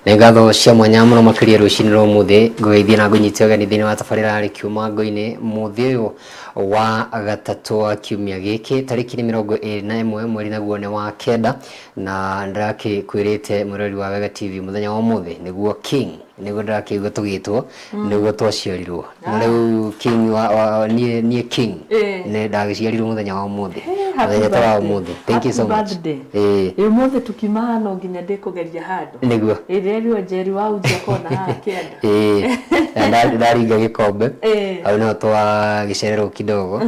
Nĩ ngatho cia mwanya mũno makĩria rũcinĩ rwa ũmũthĩ ngũgeithie na ngũnyite ũgeni thĩinĩ wa tabarĩra ya Rĩkiuma Ngo-inĩ mũthĩ ũyũ wa gatatũ wa kiumia gĩkĩ tarĩki nĩ 21 mweri naguo nĩ wa kenda na ndĩrakĩkwĩrĩte mwĩroreri wa Wega TV mũthenya wa ũmũthĩ nĩguo King nĩguo ndĩrakĩigua tũgĩtwo nĩguo twaciarirwo na rĩu King wa niĩ King nĩ ndagĩciarirwo mũthenya wa ũmũthĩ mũthenya ta wa ũmũthĩ. Thank you so much. Ĩĩ ũmũthĩ tukiuma haha no nginya ndĩkũgeria handũ. Nĩguo. Ĩrĩa rĩo Njeri wa Uji akoragwo na haha kĩanda. Ĩĩ na ndaringa gĩkombe hau nĩho twagĩcererwo kidogo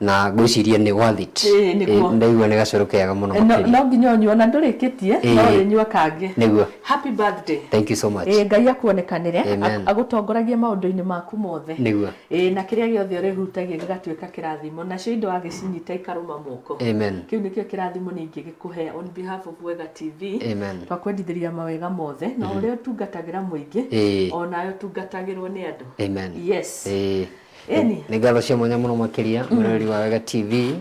na ngwĩciria nĩ worth it. Ĩĩ nĩguo. Ndaigua nĩ gacũrũ kega mũno makĩria. No nginya ũnyue ona ndũrĩkĩtie no ũrĩnyua kangĩ. Nĩguo. Happy birthday. Thank you so much. Ĩĩ Ngai akuonekanĩre Amen. Agũtongoragie maũndũ-inĩ maku mothe. Nĩguo. Ĩĩ na kĩrĩa gĩothe ũrĩhutagia gĩgatuĩka kĩrathimo nacio indo wagĩcinyita ikarũma moko. Amen. Kĩu nĩkĩo kĩrathimo ningĩ gĩkũhe on behalf of Wega TV. Amen. Twakwendithĩria mawega mothe na ũrĩa ũtungatagĩra mũingĩ onawe ũtungatagĩrwo nĩ andũ. Amen. Yes. Ĩĩ. Ĩni. Nĩ ngatho cia mwanya mũno makĩria mwĩroreri wa Wega TV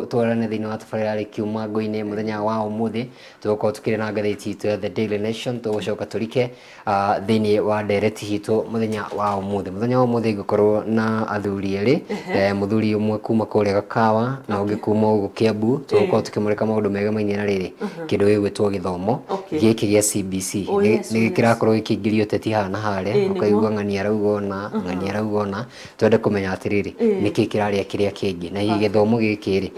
twarane thĩinĩ wa tabarĩra ya Rĩkiuma Ngo-inĩ mũthenya wa ũmũthĩ tũgũkorwo tũkĩrĩ na ngathĩti itũ ya The Daily Nation tũgũcoka tũrike thĩinĩ wa ndereti itũ mũthenya wa ũmũthĩ. Mũthenya wa ũmũthĩ ngũkorwo na athuri erĩ, mũthuri ũmwe kuma kũrĩa Gakawa na ũngĩ kuma gũkũ Kiambu. Tũgũkorwo tũkĩmũrĩka maũndũ megemainie na rĩrĩ kĩndũ gĩgwĩtwo gĩthomo gĩkĩ gĩa CBC. Nĩ kĩrakorwo gĩkĩingĩria ũteti haha na harĩa, ũkaigua ng'ania arauga ũna, ng'ania arauga ũna. Twende kũmenya atĩrĩrĩ, nĩkĩ kĩrarĩa kĩrĩa kĩngĩ, na hihi gĩthomo gĩkĩ rĩ,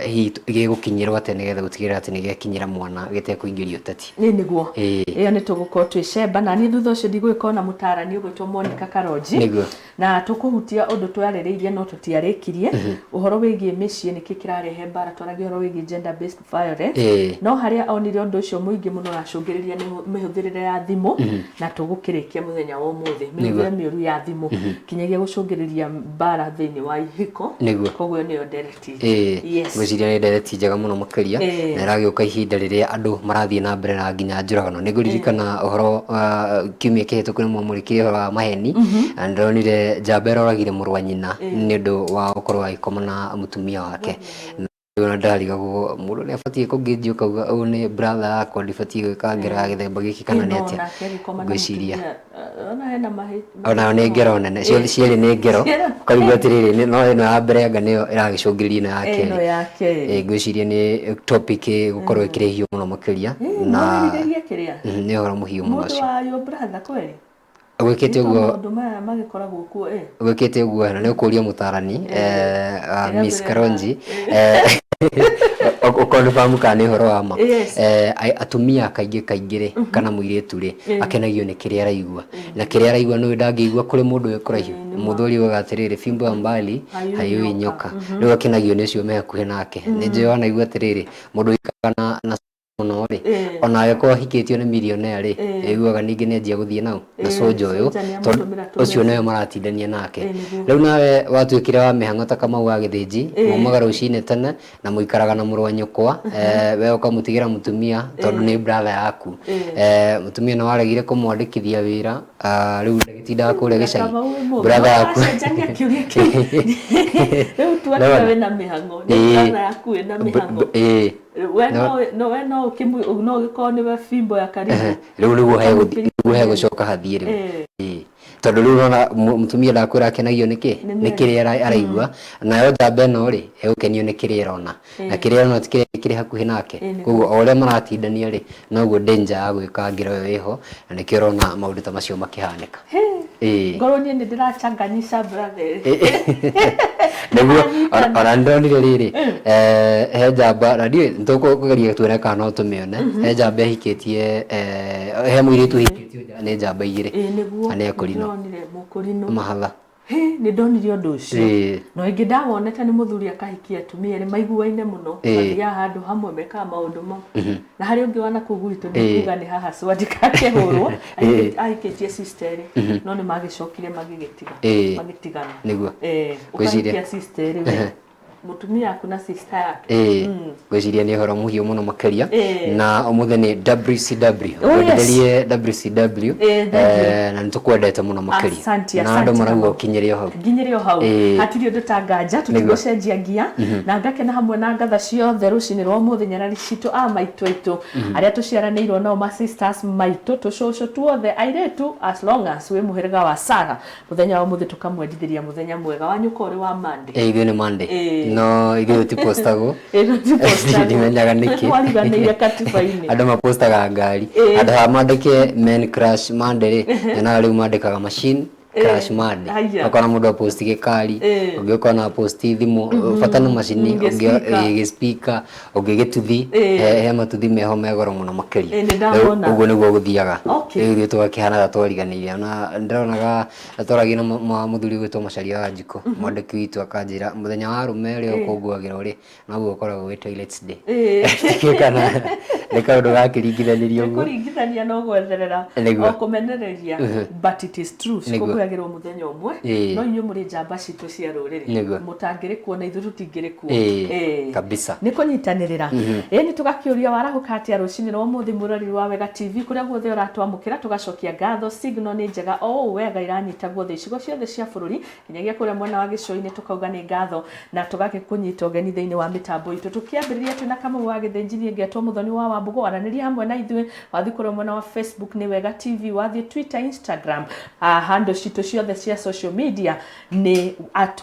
hihi gĩgũkinyĩrwo atĩa nĩgetha gũtigĩrĩra atĩ nĩ gĩakinyĩra mwana gĩtekũingĩria ũteti. Ĩĩ nĩguo. Ĩyo nĩ tũgũkorwo twĩ cemba na niĩ thutha ũcio ndigũgĩkorwo na mũtarani ũgwĩtwo Monica Karonji. Nĩguo. Na tũkũhutia ũndũ twarĩrĩirie no tũtiarĩkirie ũhoro wĩgiĩ mĩciĩ nĩkĩ kĩrarehe mbara twaragia ũhoro wĩgiĩ gender based violence. No harĩa onire ũndũ ũcio mũingĩ mũno ũracũngĩrĩria nĩ mĩhũthĩrĩre ya thimũ na tũgũkĩrĩkia mũthenya wa ũmũthĩ mĩhũthĩre mĩũru ya thimũ kinyagia gũcũngĩrĩria mbara thĩinĩ wa ihiko. Koguo ĩyo nĩyo ndereti. Yes. Ngwĩciria nĩ ndereti njega mũno makĩria na ĩragĩũka ihinda rĩrĩa andũ marathiĩ na mbere na nginya njũragano. Nĩ ngũririkana ũhoro kiumia kĩhĩtũku nĩ mwamũrĩkire ũhoro wa maheni na ndĩronire njamba ĩroragire mũrũ wa nyina nĩ ũndũ wa gũkorwo agĩkoma na mũtumia wake. Ona ndarigagwo mũndũ nĩ abatiĩ kũngĩnji ũkauga ũyũ nĩ brother yakwa ndibatiĩ gwĩka ngero ya gĩthemba gĩkĩ kana nĩ atĩa. Ngwĩciria onayo nĩ ngero nene, ciothe cierĩ nĩ ngero, ũkarigwo atĩrĩrĩ, no ĩno ya mbere anga nĩyo ĩragĩcũngĩrĩria ĩno ya kerĩ. Ngwĩciria nĩ topic ĩgũkorwo ĩkĩrĩ hiũ mũno makĩria na nĩ ũhoro mũhiũ mũno ũcio. Gwĩkĩte ũguo gwĩkĩte ũguo na nĩ ũkũria mũtarani Miss Karonji ũkonfamu kana nĩ ũhoro wa ma. Atumia kaingĩ kaingĩ rĩ kana mũirĩtu rĩ akenagio nĩ kĩrĩa araigua na kĩrĩa araigua nĩũĩ ndangĩigua kũrĩ mũndũ wĩ kũraihu. Mũthuri augaga atĩrĩrĩ, fimbo ya mbali haiui nyoka. Rĩu akenagio nĩ ũcio me hakuhĩ nake. Nĩ njũĩ wanaigua atĩrĩrĩ, mũndũ ũikaraga na mũno rĩ, ona angĩkorwo ahikĩtio nĩ millionaire rĩ, ĩiguaga ningĩ nĩ anjia gũthiĩ nau na cũnja ũyũ tondũ ũcio nĩwe maratindania nake. Rĩu nawe watuĩkire wa mĩhang'o ta Kamau wa Gĩthĩnji, mumaga rũcinĩ tene na mũikaraga na mũrũ wa nyũkwa, we ũkamũtigĩra mũtumia tondũ nĩ brother yaku. Mũtumia nĩ waregire kũmwandĩkithia wĩra, rĩu ndagĩtindaga kũrĩa gĩcagi. Brother yaku. Rĩu tuatua wĩna mĩhang'o, nĩ brother yaku wĩna mĩhang'o. We no we no ũkĩmũ no ũgĩkorwo nĩwe fimbo ya karibu. Rĩu nĩguo hegũcoka hathiĩ rĩu. Tondũ rĩu ũrona mũtumia ndakwĩra akenagio nĩ kĩ? Nĩ kĩrĩa araigua. Nayo njamba ĩno rĩ, ĩgũkenio nĩ kĩrĩa ĩrona. Na kĩrĩa ĩrona ti kĩrĩa kĩrĩ hakuhĩ nake. Koguo o ũrĩa maratindania rĩ, noguo danger ya gwĩka ngero ĩyo ĩho, na nĩkĩo ũrona maũndũ ta macio makĩhanĩka. Ngorwo niĩ nĩ ndĩrachanganyisha brother. Nĩguo ona nĩ ndonire rĩrĩ, he njamba na ndiũĩ nĩ tũkũgeria tuone kana no tũmĩone, he njamba ĩhikĩtie, he mũirĩtu ũhikĩtio nĩ njamba igĩrĩ na nĩ akũrinũ. Mũkũrinũ. Mahatha. Nĩ ndonire ũndũ ũcio no ĩngĩ ndawonete nĩ mũthuri akahikia atumia erĩ maiguaine mũno, mathiaga handũ hamwe mekaga maũndũ mamwe na harĩ ũngĩ wana kũu gwitũ nĩ kuga nĩ haha cwa ndikakĩhũrwo ahikĩtie sister erĩ no nĩ magĩcokire magĩgĩtiga magĩtigana. Nĩguo. Ũkahikia sister erĩ we. Mũtumia waku na sister yake. Ĩĩ, ngwĩciria nĩ ũhoro mũhiũ mũno makĩria. Na ũmũthĩ nĩ WCW. Oh, yes. Ngwendithĩrie WCW. Ĩĩ, thank you. Na nĩ tũkwendete mũno makĩria. Asante, Na andũ asante marauga Kamau. ũkinyĩre o hau. Nginyĩre o hau. Hatirĩ ũndũ ta nganja, tũtigũcenjia ngia. Na ngakena hamwe na ngatha ciothe rũcinĩ rwa ũmũthĩ, nyarari citũ, a maitũ aitũ, arĩa tũciaranĩirwo nao, ma sisters maitũ, tũcũcũ tuothe, airĩtu, as long as wĩ mũhĩrĩga wa Sarah, mũthenya wa ũmũthĩ tũkamwendithĩria mũthenya mwega wa nyũka ũrĩ wa Monday. Ĩĩ, ithuĩ nĩ Monday. Ĩĩ. No ithuĩ tũtipostagwo. Ĩĩ, tũtipostagwo. Ndimenyaga nĩkĩ. Twariganĩire katiba-inĩ. Andũ mapostaga ngari. Handũ ha mandĩke men crash Monday rĩ, nyonaga rĩu mandĩkaga machine crash Monday. Haiya. Ũkona mũndũ aposti gĩkari, ũngĩ ũkona aposti thimũ, bata nĩ macini, ũngĩ Gĩspeaker. gĩspeaker, ũngĩ gĩtuthi, he matuthi meho me goro mũno makĩria. Ĩĩ, nĩ ndamona. Rĩu ũguo nĩguo gũthiaga. Okay. Rĩu ithuĩ tũgakĩhana ta twariganĩire. Ona ndĩronaga twaragia na mũthuri ũgwĩtwo Macharia wa Njikũ, mwandĩki witũ, akanjĩra mũthenya wa arũme ũrĩa ũkũngũagĩrwo rĩ, noguo ũkoragwo wĩ toilets day. Ndiũĩ kana nĩ kaũndũ gakĩringithanirio ũguo. Kũringithania no gwetherera o kũmenereria, but it is true, cikũngũyagĩrwo mũthenya ũmwe. No inyuĩ mũrĩ njamba citũ cia rũrĩrĩ, mũtangĩrĩ kuo na ithuĩ tũtingĩrĩ kuo. Kabisa. Nĩ kũnyitanĩrĩra. Ĩĩ, nĩ tũgakĩũria warahũka atĩa rũcinĩ rwa ũmũthĩ, mwĩroreri wa Wega TV, kũrĩa guothe ũratwamũkĩra. Tũgacokia ngatho, signal nĩ njega o ũũ wega, iranyita guothe icigo ciothe cia bũrũri, nginyagia kũrĩa mwena wa gĩcũa-inĩ, tũkauga nĩ ngatho na tũgagĩkũnyita ũgeni thĩinĩ wa mĩtambo itũ. Tũkĩambĩrĩria twĩna Kamau wa Gĩthĩnji, niĩ ngetwo Mũthoni wa Wambũgũ. Aranĩria hamwe na ithuĩ, wathiĩ kũrĩa mwena wa Facebook nĩ Wega TV, wathiĩ Twitter, Instagram, handle citũ ciothe cia social media nĩ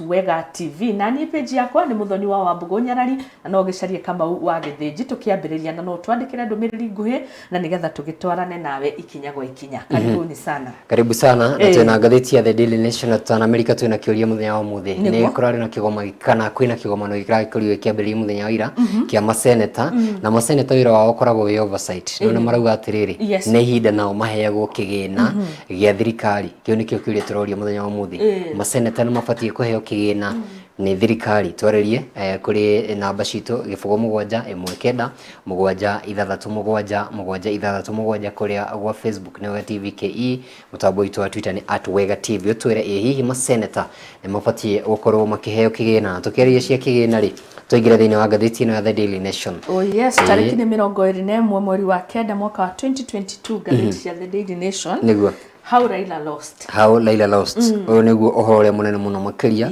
@WegaTV, na niĩ page yakwa nĩ Mũthoni wa Wambũgũ Nyarari, na no ũgĩcarie Kamau wa Gĩthĩnji. Tũkĩambĩrĩria, na no twandĩkĩre ndũmĩrĩri nguhĩ na nĩgetha tũgĩtwarane nawe ikinya gwa ikinya. Karibuni sana. Karibu sana. Na twĩna ngathĩti ya The Daily Nation na Tutanamerika, twĩna kĩũria mũthenya wa ũmũthĩ. Nĩ kũrarĩ na kĩgoma kana kwĩna kĩgomano kĩrakorirwo kĩambĩrĩria mũthenya wa ira kĩa maseneta, na maseneta wĩra wao ũkoragwo wĩ oversight, no nĩ marauga atĩrĩrĩ, nĩ ihinda nao maheagwo kĩgĩna gĩa thirikari. Kĩu nĩkĩo kĩũria tũroria mũthenya wa ũmũthĩ. Maseneta nĩ mabatiĩ kũheo kĩgĩna nĩ thirikari? Twarĩrie kũrĩ namba citũ, 071 9 6 7 7 6 7. Kũrĩa gwa Facebook nĩ Wega TV KE, mũtambo witũ wa Twitter nĩ @WegaTV. Ũtwĩre ĩ hihi maseneta nĩ mabatiĩ gũkorwo makĩheo kĩgĩna? Tũkĩaria cia kĩgĩna rĩ, twaingĩra thĩinĩ wa ngathĩti ĩno ya The Daily Nation. Oh yes, tarĩki nĩ 21 mweri wa kenda mwaka wa 2022, ngathĩti cia The Daily Nation. How Raila Lost. How Raila Lost. Ũyũ nĩguo ũhoro ũrĩa mũnene mũno makĩria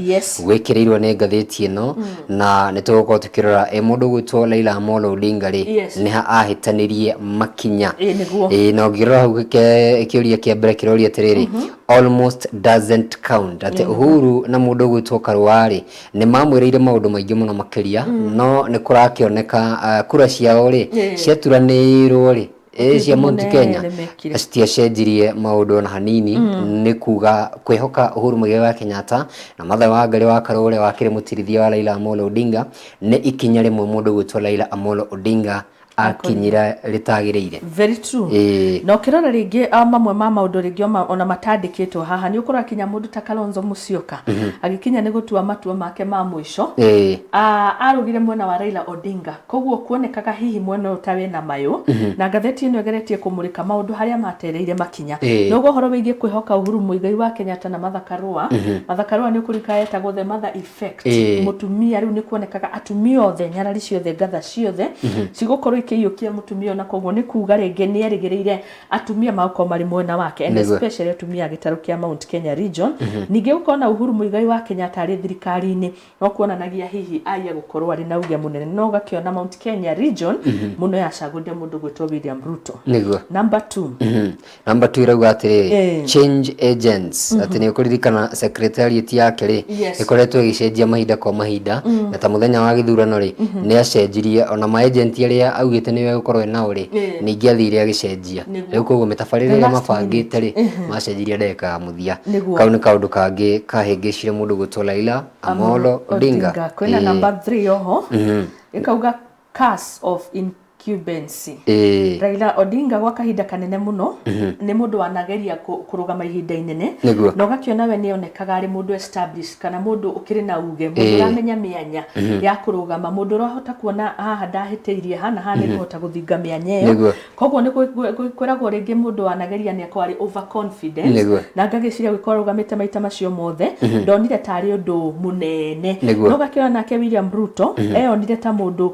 wĩkĩrĩirwo nĩ ngathĩti ĩno, na nĩ tũgũkorwo tũkĩrora ĩ mũndũ ũgwĩtwo Raila Amolo Odinga rĩ, nĩ ha ahĩtanĩrie makinya. Ĩĩ, nĩguo. Ĩĩ, na ũngĩrora hau kĩũria kĩa mbere kĩroria atĩrĩrĩ, almost doesn't count, atĩ Uhuru na mũndũ ũgwĩtwo Karũa rĩ, nĩ mamwĩrĩire maũndũ maingĩ mũno makĩria, no nĩ kũrakĩoneka kura ciao rĩ, ciaturanĩirwo rĩ, ĩ cia Mount Kenya mũnene mekire. Citiacenjirie maũndũ ona hanini. Nĩ kuga kwĩhoka Uhuru Muigai wa Kenyatta na Martha Wangari wa Karua, ũrĩa wakĩrĩ mũtirithia wa Raila Amolo Odinga, nĩ ikinya rĩmwe mũndũ ũgwĩtwo Raila Amolo Odinga akinyira rĩtagĩrĩire. Very true. Na ũkĩrora rĩngĩ, mamwe ma maũndũ rĩngĩ ona matandĩkĩtwo haha, nĩ ũkũrora kinya mũndũ ta Kalonzo Musyoka agĩkinya nĩ gũtua matua make ma mũico, arũgire mwena wa Raila Odinga, koguo kuonekaga hihi mwena ũyũ ta wĩna mayũ, na ngathĩti ĩno ĩgeretie kũmũrĩka maũndũ harĩa matereire makinya. Noguo ũhoro wĩgiĩ kwĩhoka Uhuru Muigai wa Kenyatta na Martha Karua. Martha Karua nĩ ũkũririkana etagwo the mother effect. Mũtumia rĩu nĩ kuonekaga atumia othe, nyarari ciothe, ngatha ciothe cigũkorwo ikĩiyũkia mũtumia ũyũ, na koguo nĩ kuga rĩngĩ nĩ erĩgĩrĩire atumia magũkorwo marĩ mwena wake, and especially atumia a gĩtarũ kĩa Mount Kenya region. Ningĩ gũkorwo na Uhuru Muigai wa Kenyatta arĩ thirikari-inĩ no kuonanagia hihi aya gũkorwo arĩ na uge mũnene, no ũgakĩona Mount Kenya region mũno yacagũrire mũndũ gwĩtwo William Ruto. Number two. Number two ĩrauga atĩrĩrĩ, change agents, atĩ nĩ ũkũririkana secretariat yake rĩ, ĩkoretwo ĩgĩcenjia mahinda kwa mahinda, na ta mũthenya wa gĩthurano rĩ, nĩ acenjirie ona ma agent arĩa augĩte nĩwe egũkorwo nao rĩ, ningĩ athire agĩcenjia. Rĩu koguo mĩtabarĩre The ĩrĩa last mabangĩte rĩ, macenjirie ndagĩka ya mũthia. Nĩguo. Kau nĩ kaũndũ kangĩ kahĩngĩcire mũndũ gwĩtwo Raila Amolo Odinga. Kwĩna number 3 oho, ĩkauga curse of Incumbency. Raila Odinga gwa kahinda kanene muno nĩ mũndũ wanageria kũrũgama ihinda inene, na ũgakĩona we nĩonekaga arĩ mũndũ established kana mũndũ ũkĩrĩ na uge, mũndũ ũramenya mĩanya ya kũrũgama, mũndũ ũrahota kuona haha ndahĩtĩirie ha na haha nĩngũhota gũthinga mĩanya ĩyo. Koguo nĩ kwĩragwo rĩngĩ mũndũ wanageria nĩ akorwo arĩ overconfident, na ngagĩciria gũkorwo arũgamĩte maita macio mothe ndonire tarĩ ũndũ mũnene. No ũgakĩona nake William Ruto eyonire ta mũndũ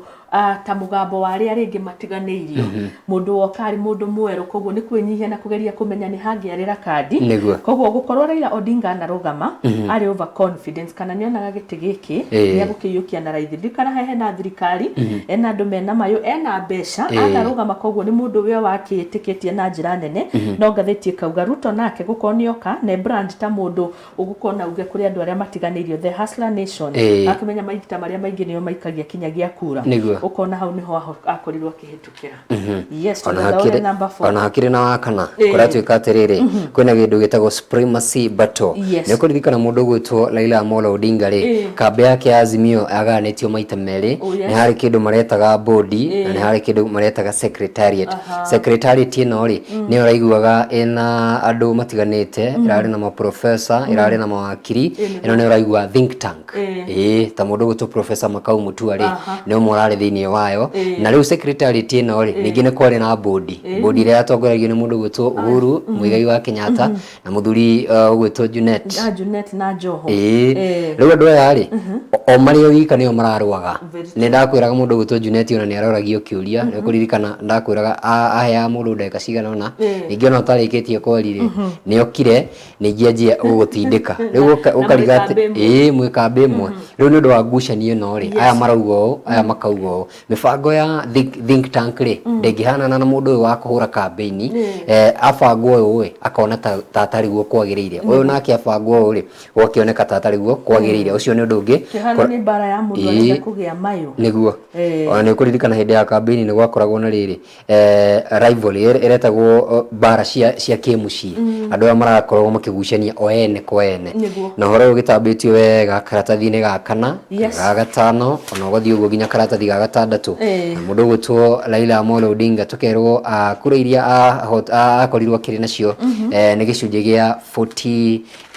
ta mũgambo wa arĩa rĩngĩ matiganĩirio, mũndũ woka arĩ mũndũ mwerũ, koguo nĩ kwĩnyihia na kũgeria kũmenya nĩ hangĩarĩra kandi. Koguo gũkorwo Raila Odinga anarũgama arĩ overconfidence kana nĩonaga gĩtĩ gĩkĩ nĩegũkĩiyũkia na raithi. Ndirikana he hena thirikari, ena andũ mena mayũ, ena mbeca, anarũgama, koguo nĩ mũndũ we wakĩĩtĩkĩtie na njĩra nene. No ngathĩti ĩkauga Ruto nake gũkorwo nĩoka na brand ta mũndũ ũgũkorwo na uge kũrĩ andũ arĩa matiganĩirio, the hustler nation, akĩmenya maita marĩa maingĩ nĩo maikagia kinyagia kura, ũkona hau nĩho akorirwo akĩhĩtũkĩra. Yes, number 4. Ona hakĩrĩ na wakana kũratuĩka atĩrĩrĩ, kwĩna kĩndũ gĩtagwo supremacy battle. Nĩ ũkũririkana mũndũ ũgwĩtwo Raila Amolo Odinga rĩ, kambĩ yake ya Azimio yagayanĩtio maita merĩ. Nĩ harĩ kĩndũ maretaga bodi na nĩ harĩ kĩndũ maretaga secretariat. Secretariat ĩno rĩ, nĩyo ũraiguaga ĩna andũ matiganĩte, ĩrarĩ na maprofessor, ĩrarĩ na mawakiri, ĩno nĩyo ũraigua think tank. Ta mũndũ ũgwĩtwo Professor Makau Mutua rĩ, nĩ ũmwe ũrarĩ thĩinĩ wayo. Na rĩu secretariat ĩno rĩ, ningĩ nĩ kwarĩ na bodi ĩrĩa yatongoragio nĩ mũndũ ũgwĩtwo Uhuru Muigai wa Kenyatta na mũthuri ũgwĩtwo Junet. Junet na Joho. Rĩu andũ aya rĩ, o marĩ o wika nĩo mararũaga. Nĩ ndakwĩraga mũndũ ũgwĩtwo Junet ona nĩ aroragio kĩũria, nĩ ũkũririkana ndakwĩraga aheaga mũndũ ndagĩka cigana ũna, ningĩ ona ũtarĩkĩtie kwari rĩ, nĩ okire ningĩ anjia gũgũtindĩka. Rĩu ũkariga atĩ ĩĩ mwĩ kambĩ ĩmwe. Rĩu nĩ ũndũ wa ngucanio ĩno rĩ, aya marauga ũũ, aya makauga ũũ. Mĩbango ya think tank rĩ, ndĩngĩhanana na mũndũ ũyũ wa kũhũra kambĩini. Abangwo ũũ ĩ, akona ta atarĩ guo kwagĩrĩire. Ũyũ nake abangwo ũũ rĩ, gwakĩoneka ta atarĩ guo kwagĩrĩire. Ũcio nĩ ũndũ ũngĩ. Kĩhana nĩ mbara ya mũndũ arenda kũgĩa mayũ. Nĩguo. Ona nĩ ũkũririkana hĩndĩ ya kambĩini nĩ gwakoragwo na rĩrĩ rivalry ĩretagwo mbara cia kĩmũciĩ. Andũ aya marakoragwo makĩgucania o ene kwa ene. Na ũhoro ũyũ ũgĩtambĩtio wega karatathi-inĩ ga kana, ga gatano, ona ũgathiĩ ũguo nginya karatathi ga gatandatũ. Na mũndũ ũgwĩtwo Raila Amolo Odinga tũkerwo kura iria akorirwo akĩrĩ nacio nĩ gĩcunjĩ gĩa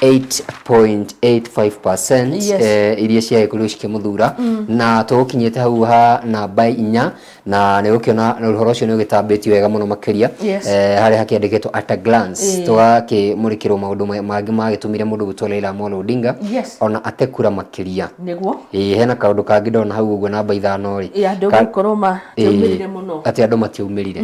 48.85% iria ciagĩkorirwo cikĩmũthura. Na tũgũkinyĩte hau ha namba 4, na nĩ ũkĩona ũhoro ũcio nĩ ũgĩtambĩtio wega mũno makĩria. Harĩa hakĩandĩkĩtwo at a glance, tũgakĩmũrĩkĩrwo maũndũ mangĩ magĩtũmire mũndũ gwĩtwo Raila Amolo Odinga ona ate kura makĩria. Nĩguo. Hena kaũndũ kangĩ ndona hau ũguo namba 5 rĩ, andũ gũkorwo matiaumĩrire mũno, atĩ andũ matiaumĩrire.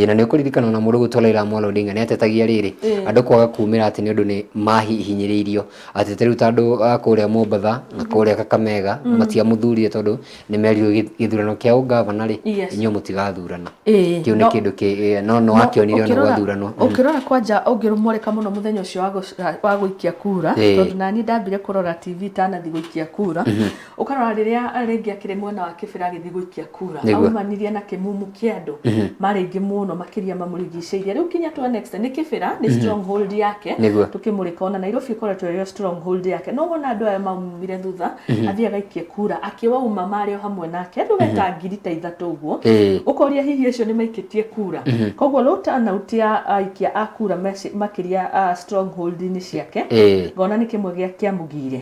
Na nĩ ũkũririkana ona mũndũ gwĩtwo Raila Amolo Odinga nĩ atetagia rĩrĩ, andũ kwaga kumĩra atĩ nĩ ũndũ nĩ mahihinyĩrĩirio, atĩ ta rĩu ta andũ a kũrĩa Mombatha na kũrĩa Kakamega matiamũthurire tondũ nĩ merirwo gĩthurano kĩa ũgavana rĩ, inyuĩ mũtigathurana. Kĩu nĩ kĩndũ kĩ no no akĩonire ona gwathuranwo. Ũkĩrora kwanja ũngĩrũmũrĩka mũno mũthenya ũcio wa gũikia kura, tondũ nani ndambire kũrora TV itanathiĩ gũikia kura, ũkarora rĩrĩa rĩngĩ akĩrĩ mwena wa Kĩbĩra agĩthiĩ gũikia kura, aumanirie na kĩmumu kĩa andũ marĩ aingĩ mũno makĩria mamũrigicĩirie. Rĩu kinya to an extent nĩ Kĩbĩra nĩ stronghold yake, tũkĩmũrĩka ona Nairobi ĩkoretwo ĩrĩ stronghold yake, no wona andũ aya maumire thutha athiĩ agaikie kura akĩwauma marĩ o hamwe nake andũ meta 3,000 ũguo, ũkoria hihi acio nĩ maikĩtie kura. Koguo low turnout ya aikia a kura makĩria stronghold-inĩ ciake, ngona nĩ kĩmwe gĩa kĩamũgire.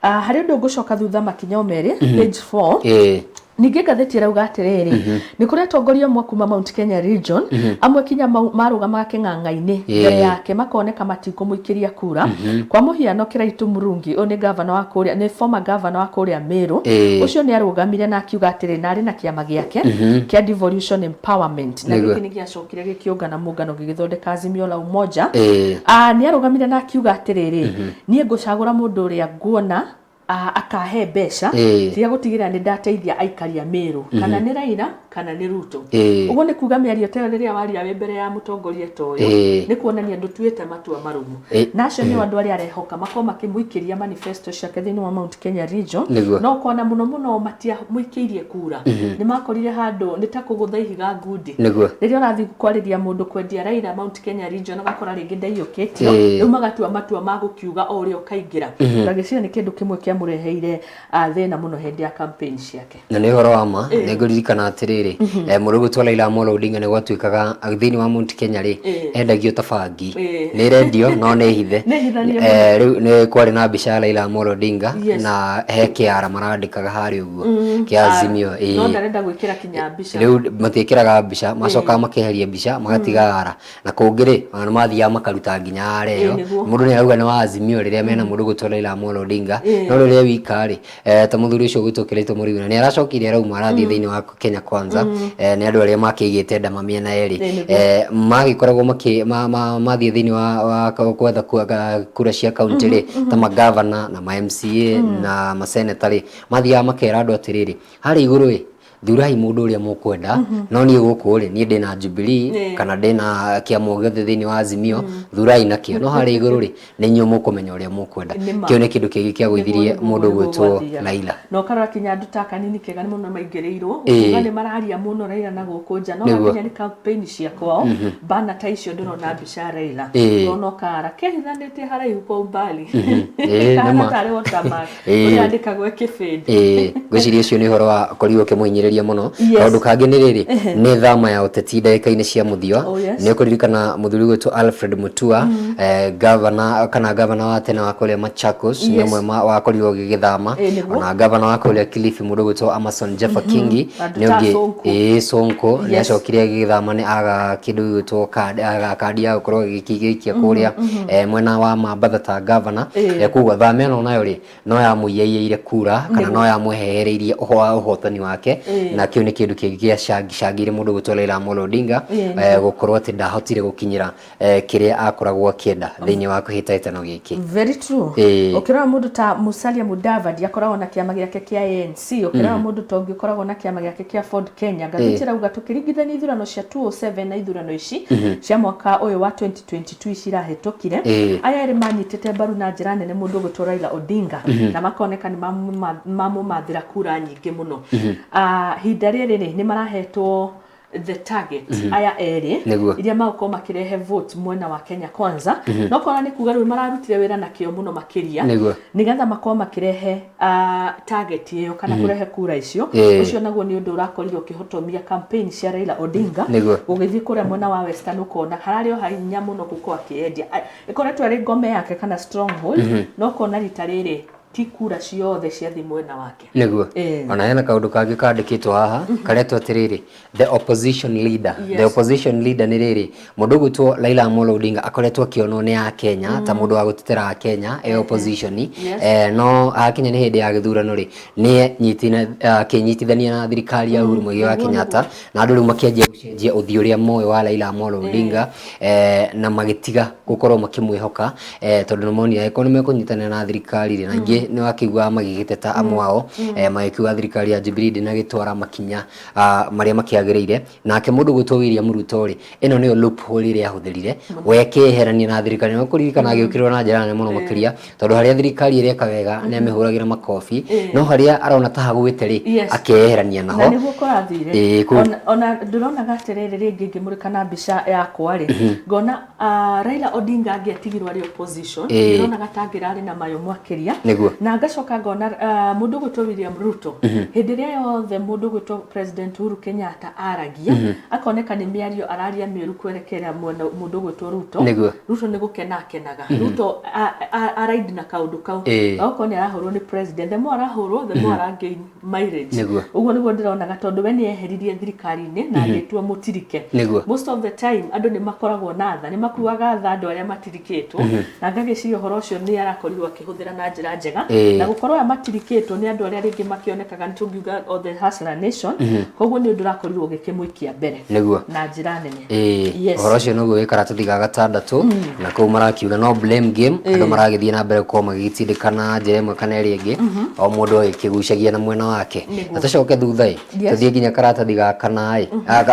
Harĩ ũndũ ngũcoka thutha makinya o merĩ, page 4. Ningĩ ngathĩti ĩrauga atĩrĩrĩ, nĩ kũrĩ atongoria amwe kuma Mount Kenya region, amwe kinya marũgamaga kĩng'ang'a-inĩ mbere yake makoneka matikũmũikĩria kura. Kwa mũhiano Kiraitu Murungi, ũyũ nĩ gavana wa kũrĩa, nĩ former governor wa kũrĩa Meru, ũcio nĩ arũgamire na akiuga atĩrĩ, na arĩ na kĩama gĩake kĩa Devolution Empowerment, na gĩkĩ nĩ gĩacokire gĩkĩũngana mũngano gĩgĩthondeka Azimio la Umoja. Nĩ arũgamire na akiuga atĩrĩrĩ, niĩ ngũcagũra mũndũ ũrĩa nguona akahe mbeca tiga gũtigĩrĩra nĩ ndateithia aikari a Meru, kana nĩ Raila kana nĩ Ruto. Ũguo nĩ kuga mĩario ta ĩyo rĩrĩa waria wĩ mbere ya mũtongoria ta ũyũ, nĩ kuonania ndũtuĩte matua marũmu. Na acio nĩo andũ arĩa arehoka makorwo makĩmũikĩria manifesto ciake thĩinĩ wa Mount Kenya region, no ũkona mũno mũno matiamũikĩirie kura. Nĩ makorire handũ nĩ ta kũgũtha ihiga ngundi. Rĩrĩa ũrathiĩ kwarĩria mũndũ kwendia Raila Mount Kenya region, ũgakora rĩngĩ ndaiyũkĩtio, rĩu magatua matua ma gũkiuga o ũrĩa ũkaingĩra. Ngagĩciria nĩ kĩndũ kĩmwe kĩa kĩamũreheire thĩna mũno hĩndĩ ya campaign ciake. Na nĩ ũhoro wa ma, nĩ ngũririkana atĩrĩrĩ, mũndũ ũgwĩtwo Raila Amolo Odinga nĩ gwatuĩkaga thĩinĩ wa Mount Kenya rĩ, endagio ta bangi. Nĩ ĩrendio no nĩ hithe. Nĩ hithanie mũno. Rĩu nĩ kwarĩ na mbica ya Raila Amolo Odinga na he kĩara marandĩkaga harĩa ũguo kĩa Azimio. No ndarenda gwĩkĩra kinya mbica. Rĩu matiĩkĩraga mbica, macokaga makeheria mbica magatiga ara. Na kũngĩ rĩ, ona nĩ mathiaga makaruta nginya ara ĩyo. Mũndũ nĩ arauga nĩ wa Azimio rĩrĩa mena mũndũ ũgwĩtwo Raila Amolo Odinga, no rĩrĩa e wika rĩ, ta mũthuri ũcio ũgwĩtwo Kĩraitũ Mũrĩu nĩ aracokire arauma arathiĩ thĩinĩ wa Kenya Kwanza. Nĩ andũ arĩa makĩigĩte ndama mĩena yerĩ. Magĩkoragwo makĩ mathiĩ thĩinĩ wa gwetha kura cia kaunti rĩ, ta mangavana na ma MCA na maseneta rĩ, mathiaga makera andũ atĩrĩrĩ, harĩa igũrũ ĩ, thurai mũndũ ũrĩa mũkwenda, no niĩ gũkũ rĩ, niĩ ndĩna Jubilee kana ndĩna kĩama o gĩothe thĩinĩ wa Azimio, thurai nakĩo, no harĩa igũrũ rĩ, nĩ inyuĩ mũkũmenya ũrĩa mũkwenda. Kĩu nĩ kĩndũ kĩngĩ kĩagũithirie mũndũ ũgwĩtwo Raila. Na ũkarora kinya andũ ta Kanini Kega nĩ mũno maingĩrĩirwo, kuga nĩ mararia mũno Raila na gũkũ nja, no hakinya nĩ campaign cia kwao, bana ta icio ndũrona mbica ya Raila, ũrona o kara kehithanĩtie haraihu kwa umbali, kahana tarĩ watermark ũrĩa yandĩkagwo ĩkĩfade. Ĩĩ, ngwĩciria ũcio nĩ ũhoro wa korirwo ũkĩmũhinyĩrĩria mũno. Kaũndũ kangĩ nĩ rĩrĩ, nĩ thama ya ũteti ndagĩka-inĩ cia mũthia. Oh, yes. Nĩ ũkũririkana mũthuri ũgwĩtwo Alfred Mutua, gavana kana gavana wa tene wa kũrĩa Machakos, nĩ ũmwe wakorirwo ũgĩgĩthama. Ona gavana wa kũrĩa Kilifi mũndũ ũgwĩtwo Amason Jeffa Kingi, Andũ nĩ ta ũngĩ. Sonko. Ĩĩ, Sonko nĩ acokire agĩgĩthama nĩ aga kĩndũ gĩgwĩtwo card, aga kandi ya gũkorwo agĩgĩikia kũrĩa mwena wa Mambatha ta gavana. Koguo thama ĩno nayo rĩ, no yamũiyaiyeire kura kana no yamwehereirie ũhotani wake, na kĩu nĩ kĩndũ kĩngĩ gĩacangĩire mũndũ ũgwĩtwo Raila Amolo Odinga gũkorwo atĩ ndahotire gũkinyĩra kĩrĩa akoragwo akĩenda thĩinĩ wa kĩhĩtahĩtano gĩkĩ. Very true. Ũkĩrora mũndũ ta Musalia Mudavadi akoragwo na kĩama gĩake kĩa ANC, ũkĩrora mũndũ ta ũngĩ ũkoragwo na kĩama gĩake kĩa Ford Kenya, ngathĩti ĩrauga tũkĩringithania ithurano cia 2007 na ithurano ici cia mwaka ũyũ wa 2022 ici irahĩtũkire, aya erĩ manyitĩte mbaru na njĩra nene mũndũ ũgwĩtwo Raila Odinga, na makoneka nĩ mamũmathĩra kura nyingĩ mũno. Ihinda rĩrĩ rĩ, nĩ marahetwo the target aya erĩ iria magũkorwo makĩrehe vote mwena wa Kenya Kwanza, no kora nĩ kuga rĩu mararutire wĩra na kĩo mũno makĩria nĩgetha makorwo makĩrehe target ĩyo kana kũrehe kura icio. Ũcio naguo nĩ ũndũ ũrakorirwo ũkĩhotomia campaign cia Raila Odinga. Gũgĩthiĩ kũrĩa mwena wa Western ũkona hararĩ o hinya mũno gũkorwo akĩendia, ĩkoretwo ĩrĩ ngome yake kana stronghold, no ũkona rita rĩrĩ ti kura ciothe ciathiĩ mwena wake. Nĩguo. Ona hena kaũndũ kangĩ kandĩkĩtwo haha karetwo atĩrĩrĩ, the opposition leader. The opposition leader nĩ rĩrĩ, mũndũ ũgwĩtwo Raila Amolo Odinga akoretwo akĩonwo nĩ Akenya ta mũndũ wa gũtetera Akenya e opposition, no hakinya nĩ hĩndĩ ya gĩthurano rĩ, nĩ akĩnyitithania na thirikari ya Uhuru Muigai wa Kenyatta, na andũ rĩu makĩanjia gũcenjia ũthiũ ũrĩa moĩ wa Raila Amolo Odinga, na magĩtiga gũkorwo makĩmwĩhoka, tondũ nĩ monire angĩkorwo nĩ mekũnyitanĩra na thirikari rĩ, na aingĩ nĩ wakĩiguaga magĩgĩteta amwe ao, magĩkiuga thirikari ya Jubilee ndĩnagĩtwara makinya marĩa makĩagĩrĩire. Nake mũndũ ũgwĩtwo William Ruto rĩ, ĩno nĩyo loophole ĩrĩa ahũthĩrire we akĩeherania na thirikari. Na kũririkana agĩũkĩrĩrwo na njĩra nene mũno makĩria, tondũ harĩa thirikari ĩreka wega nĩ amĩhũragĩra makobi, no harĩa arona ta hagwĩte rĩ, akeyeherania naho. Na nĩguo kũrathire. Ona ndĩronaga atĩrĩrĩ, rĩngĩ ngĩmũrĩka na mbica yakwa rĩ, ngona Raila Odinga angĩatigirwo arĩ opposition, ndĩronaga ta angĩrarĩ na mayũ makĩria. Na ngacoka ngona mũndũ ũgwĩtwo William Ruto, hĩndĩ ĩrĩa yothe mũndũ ũgwĩtwo President Uhuru Kenyatta aragia, akoneka nĩ mĩario araria mĩũru kwerekera mwena mũndũ ũgwĩtwo Ruto. Ruto nĩ gũkena akenaga. Ruto araindi na kaũndũ kau, okorwo nĩ arahũrwo nĩ president, the more arahũrwo, the more aragain mileage. Ũguo nĩguo ndĩronaga, tondũ we nĩ eheririe thirikari-inĩ na agĩtua mũtirike. Most of the time andũ nĩ makoragwo na tha, nĩ makuaga tha andũ arĩa matirikĩtwo, na ngagĩciria ũhoro ũcio nĩ arakorirwo akĩhũthĩra na njĩra njega, na gũkorwo aya matirikĩtwo nĩ andũ arĩa rĩngĩ makĩonekaga nĩ tũngiuga o the hustler nation, koguo nĩ ũndũ ũrakorirwo ũgĩkĩmũikia mbere na njĩra nene. Ũhoro ũcio noguo wĩ karatathi ga gatandatũ, na kũu marakiuga no blame game, andũ maragĩthiĩ na mbere gũkorwo magĩgĩtindĩkana njĩra ĩmwe kana ĩrĩa ĩngĩ, o mũndũ agĩkĩgucagia na mwena wake. Na tũcoke thutha ĩ, tũthiĩ nginya karatathi ga kana ĩ,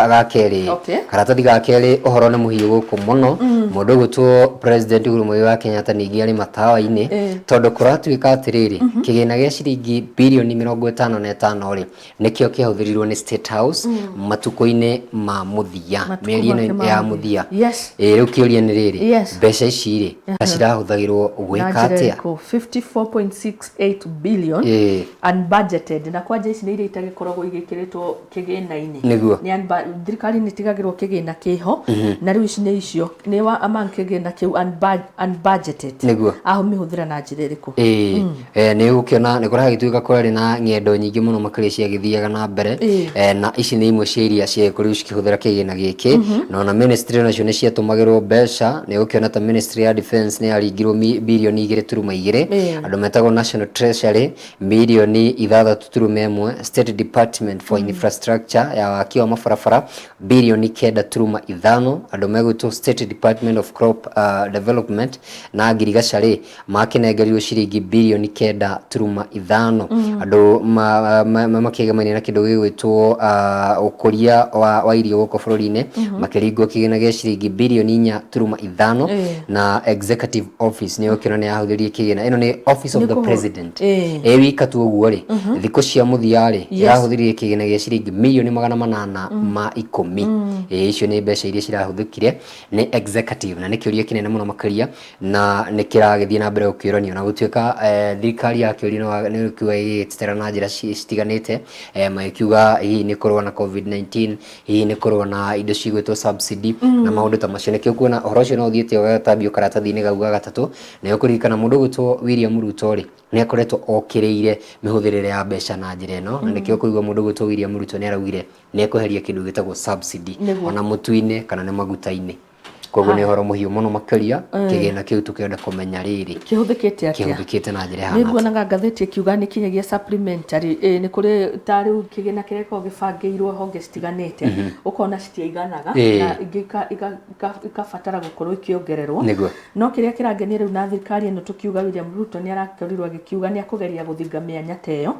ga kerĩ. Karatathi ga kerĩ, ũhoro nĩ mũhiũ gũkũ mũno. Mũndũ ũgwĩtwo President Uhuru Muigai wa Kenyatta ningĩ arĩ matawa-inĩ, tondũ kũratuĩka atĩrĩrĩ, kĩgĩna gĩa ciringi birioni 55 rĩ, nĩkĩo kĩahũthĩrirwo nĩ State House matukũ-inĩ ma mũthia. Matukũ mĩeri make ĩno ma ya mũthia. mũthia. Yes. Ĩ rĩu kĩũria nĩ rĩrĩ, mbeca ici rĩ, ta cirahũthagĩrwo Na gwĩka njĩra atĩa? ĩrĩkũ? 54.68 billion unbudgeted, na kwanja ici nĩ iria itagĩkoragwo igĩkĩrĩtwo kĩgĩna-inĩ. Nĩguo. Nĩ thirikari nĩ ĩtigagĩrwo kĩgĩna kĩho, na rĩu ici nĩ icio nĩ wa among kĩgĩna kĩu unbudgeted. Nĩguo. Ahũmĩhũthĩra na njĩra ĩrĩkũ? Ĩĩ, nĩ ũgũkĩona nĩ kũragĩtuĩka kwarĩ na ng'endo nyingĩ mũno makĩria ciagĩthiaga na mbere. Na ici nĩ imwe cia iria ciagĩkorirwo cikĩhũthĩra kĩgĩna gĩkĩ, na ona ministry nacio nĩ ciatũmagĩrwo mbeca. Nĩ ũgũkĩona ta ministry ya defense nĩ yaringirwo birioni 2.2, andũ metagwo National Treasury mirioni 6.1, State Department for Infrastructure ya waki wa mabarabara birioni 9.5, andũ megwĩtwo State Department of Crop Development na ngirigaca rĩ, makĩnengerirwo ciringi birioni 9.5, andũ makĩegemainie na kĩndũ gĩgwĩtwo ũkũria wa irio gũkũ bũrũri-inĩ makĩringwo kĩgĩna gĩa ciringi birioni 4.5, na Executive Office nĩ ũkĩona nĩ yahũthĩrire kĩgĩna. Ĩno nĩ Office of the President ĩ wika tu ũguo rĩ, thikũ cia mũthia rĩ, ĩrahũthĩrire kĩgĩna gĩa ciringi mirioni 810. Ĩ icio nĩ mbeca iria cirahũthĩkire nĩ executive, na nĩ kĩũria kĩnene mũno makĩria na nĩ kĩragĩthiĩ na mbere gũkĩũranio, na gũtuĩka thirikari yakĩũrio nĩ gũkiuga ĩgĩtetera na njĩra citiganĩte, magĩkiuga hihi nĩ kũrũa na COVID-19, hihi nĩ kũrũa na indo cigwĩtwo subsidy na maũndũ ta macio. Nĩkĩo kuona ũhoro ũcio no ũthiĩte ũgatambio karatathi-inĩ gau ga gatatũ. Na ũkũririkana mũndũ ũgwĩtwo William Ruto rĩ, nĩ akoretwo okĩrĩire mĩhũthĩrĩre ya mbeca na njĩra ĩno, na nĩkĩo kũigua mũndũ ũgwĩtwo William Ruto nĩ araugire nĩ ekweheria kĩndũ gĩtagwo subsidy ona mũtu-inĩ kana nĩ maguta-inĩ. Koguo nĩ ũhoro mũhiũ mũno makĩria, kĩgĩna kĩu tũkĩenda kũmenya rĩrĩ kĩhũthĩkĩte atĩa, kĩhũthĩkĩte na njĩra nĩ ĩhana atĩa. Nguonaga ngathĩti ĩkiuga nĩ kinyagia supplementary, nĩ kũrĩ ta rĩu kĩgĩna kĩrĩa gĩkoragwo gĩbangĩirwo honge citiganĩte, ũkona citiaiganaga na ingĩ ikabatara gũkorwo ikĩongererwo. No kĩrĩa kĩrangenia rĩu na thirikari ĩno, tũkiuga William Ruto nĩ arakorirwo agĩkiuga nĩ akũgeria gũthinga mĩanya ta ĩyo.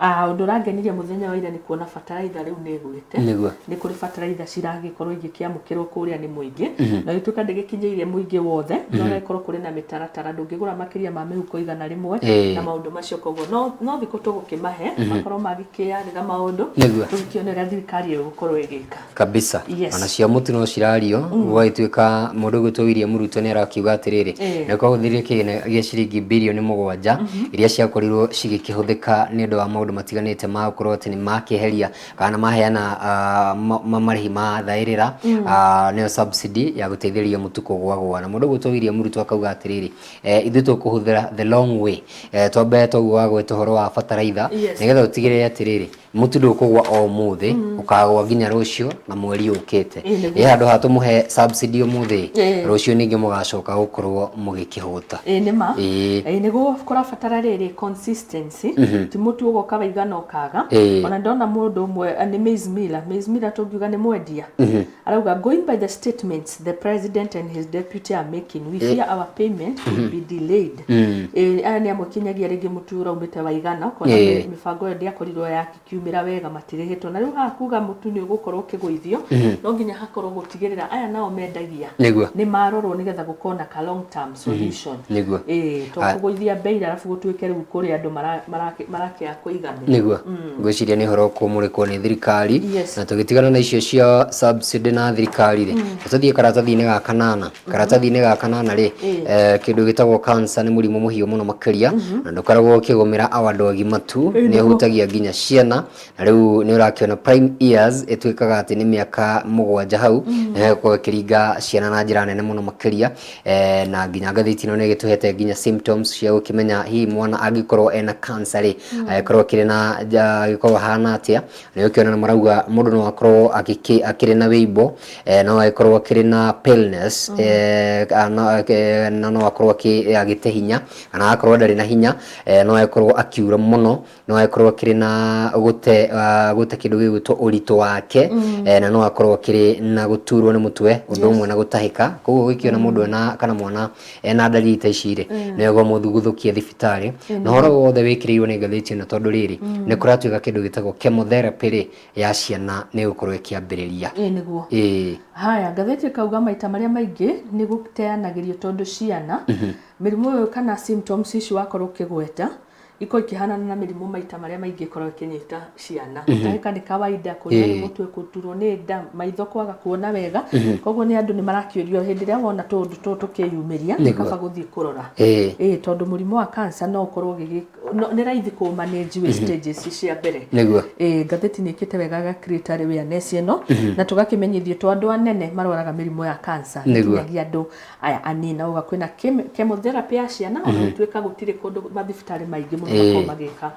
Ũndũ ũrangenirie mũthenya wa ira nĩ kuona bataraitha rĩu nĩ ĩgwĩte. Nĩ kũrĩ bataraitha ciragĩkorwo igĩkĩamũkĩrwo kũrĩa nĩ mũingĩ, na gĩtuĩka ndĩgĩkinyĩire mũingĩ wothe, no gũkorwo kũrĩ na mĩtaratara, ndũngĩgũra makĩria ma mĩhuko 100 na maũndũ macio. Koguo no thikũ tũgũkĩmahe makorwo magĩkĩarĩra maũndũ, tũgĩkĩone ũrĩa thirikari ĩgũkorwo ĩgĩka. Kabisa. Ona cia mũtu no cirario, gũgagĩtuĩka mũndũ ũgwĩtwo William Ruto nĩ arakiuga atĩrĩrĩ, nĩ kwahũthĩrire kĩgĩna gĩa ciringi birioni 7 iria ciakorirwo cigĩkĩhũthĩka nĩ ũndũ wa maũndũ matiganĩte ma gũkorwo atĩ nĩ makĩeheria kana maheana marĩhi ma thaĩrĩra, nĩyo subsidy ya gũteithĩrĩria mũtu kũgũagũa. Na mũndũ ũgwĩtwo William Ruto akauga atĩrĩrĩ, ithuĩ tũkũhũthĩra the long way, twambe toguo wagweta ũhoro wa bataraitha, nĩgetha ũtigĩrĩre atĩrĩrĩ, mũtu ndũkũgwa o ũmũthĩ, ũkagwa nginya rũciũ na mweri ũkĩte. Ĩ handũ ha tũmũhe subsidy ũmũthĩ, rũciũ ningĩ mũgacoka gũkorwo mũgĩkĩhũta. Ĩĩ nĩ ma. Ĩĩ nĩguo kũrabatara rĩrĩ consistency, ti mũtu ũgoka waigana ũkaga. Ona ndona mũndũ ũmwe, nĩ Maize Miller. Maize Miller tũngiuga nĩ mwendia, arauga, "Going by the statements the president and his deputy are making, we fear our payment will be delayed." Aya nĩ amwe kinyagia rĩngĩ mũtu ũraumĩte waigana, ũkona mĩbango ĩyo ndĩakorirwo yakiumĩra wega, matirĩhĩtwo. Na rĩu haha kuga mũtu nĩ ũgũkorwo ũkĩgũithio, no nginya hakorwo gũtigĩrĩra aya nao mendagia nĩ marorwo nĩgetha gũkorwo na ka long term solution. Ĩĩ, to kũgũithia mbei arabu gũtuĩke rĩu kũrĩ andũ marakĩaga kũiganĩra. Nĩguo ngwĩciria nĩ ũhoro ũkũmũrĩkwo nĩ thirikari. Na tũgĩtigana na icio cia subsidy na thirikari rĩ, tũthiĩ karatathi-inĩ ga kanana. Karatathi-inĩ ga kanana rĩ, kĩndũ gĩtagwo cancer nĩ mũrimũ mũhiũ mũno makĩria, na ndũkoragwo ũkĩgũmĩra o andũ agima tu, nĩ ũhutagia nginya ciana. Na rĩu nĩ ũrakĩona prime years ĩtuĩkaga atĩ nĩ mĩaka 7 hau, na ĩgakorwo ĩkĩringa ciana na njĩra nene mũno makĩria. Na nginya ngathĩti ĩno nĩ ĩgĩtũhete nginya symptoms cia gũkĩmenya hihi mwana angĩkorwo ena cancer rĩ, angĩkorwo akĩrĩ na angĩkorwo ahana atĩa. Nĩ ũkĩona nĩ marauga mũndũ no akorwo akĩrĩ na wĩimbo, no agĩkorwo akĩrĩ na paleness, na no akorwo agĩte hinya kana akorwo ndarĩ na hinya, no agĩkorwo akiura mũno, no agĩkorwo akĩrĩ na gũte gũte kĩndũ gĩgwĩtwo ũritũ wake, na no akorwo akĩrĩ na gũturwo nĩ mũtwe, ũndũ ũmwe na gũtahĩka. Koguo gũkĩona mũndũ ena kana mwana ena ndariri ta ici rĩ, nĩ wega ũmũthuguthukie thibitarĩ. Na ũhoro wothe wĩkĩrĩirwo nĩ ngathĩti ĩno, tondũ rĩrĩ nĩ kũratuĩka kĩndũ gĩtagwo chemotherapy rĩ ya ciana nĩ gũkorwo ĩkĩambĩrĩria. Ĩĩ nĩguo. Ĩĩ. Haya, ngathĩti ĩkauga maita marĩa maingĩ nĩ gũteanagĩrio, tondũ ciana mĩrimũ ĩyo kana symptoms ici wakorwo ũkĩgweta ikorwo ikĩhanana na mĩrimũ maita marĩa maingĩ ĩkoragwo ĩkĩnyita ciana. Gũtahĩka nĩ kawaida, kũrĩa nĩ mũtwe, gũturwo nĩ nda, maitho kwaga kuona wega. Koguo nĩ andũ nĩ marakĩũrio, hĩndĩ ĩrĩa wona tũũndũ tũtũ tũkĩyumĩria, nĩ kaba gũthiĩ kũrora. Ĩĩ, tondũ mũrimũ wa cancer no ũkorwo nĩ raithi kũ manage wĩ stages cia mbere. Ĩĩ, ngathĩti nĩ ĩkĩte wega ga create awareness ĩno, na tũgakĩmenyithio to andũ anene marwaraga mĩrimũ ya cancer, nginyagia andũ aya anini, na uga kwĩna chemotherapy ya ciana, ona gũtuĩka gũtirĩ kũndũ mathibitarĩ maingĩ mũno makoragwo magĩka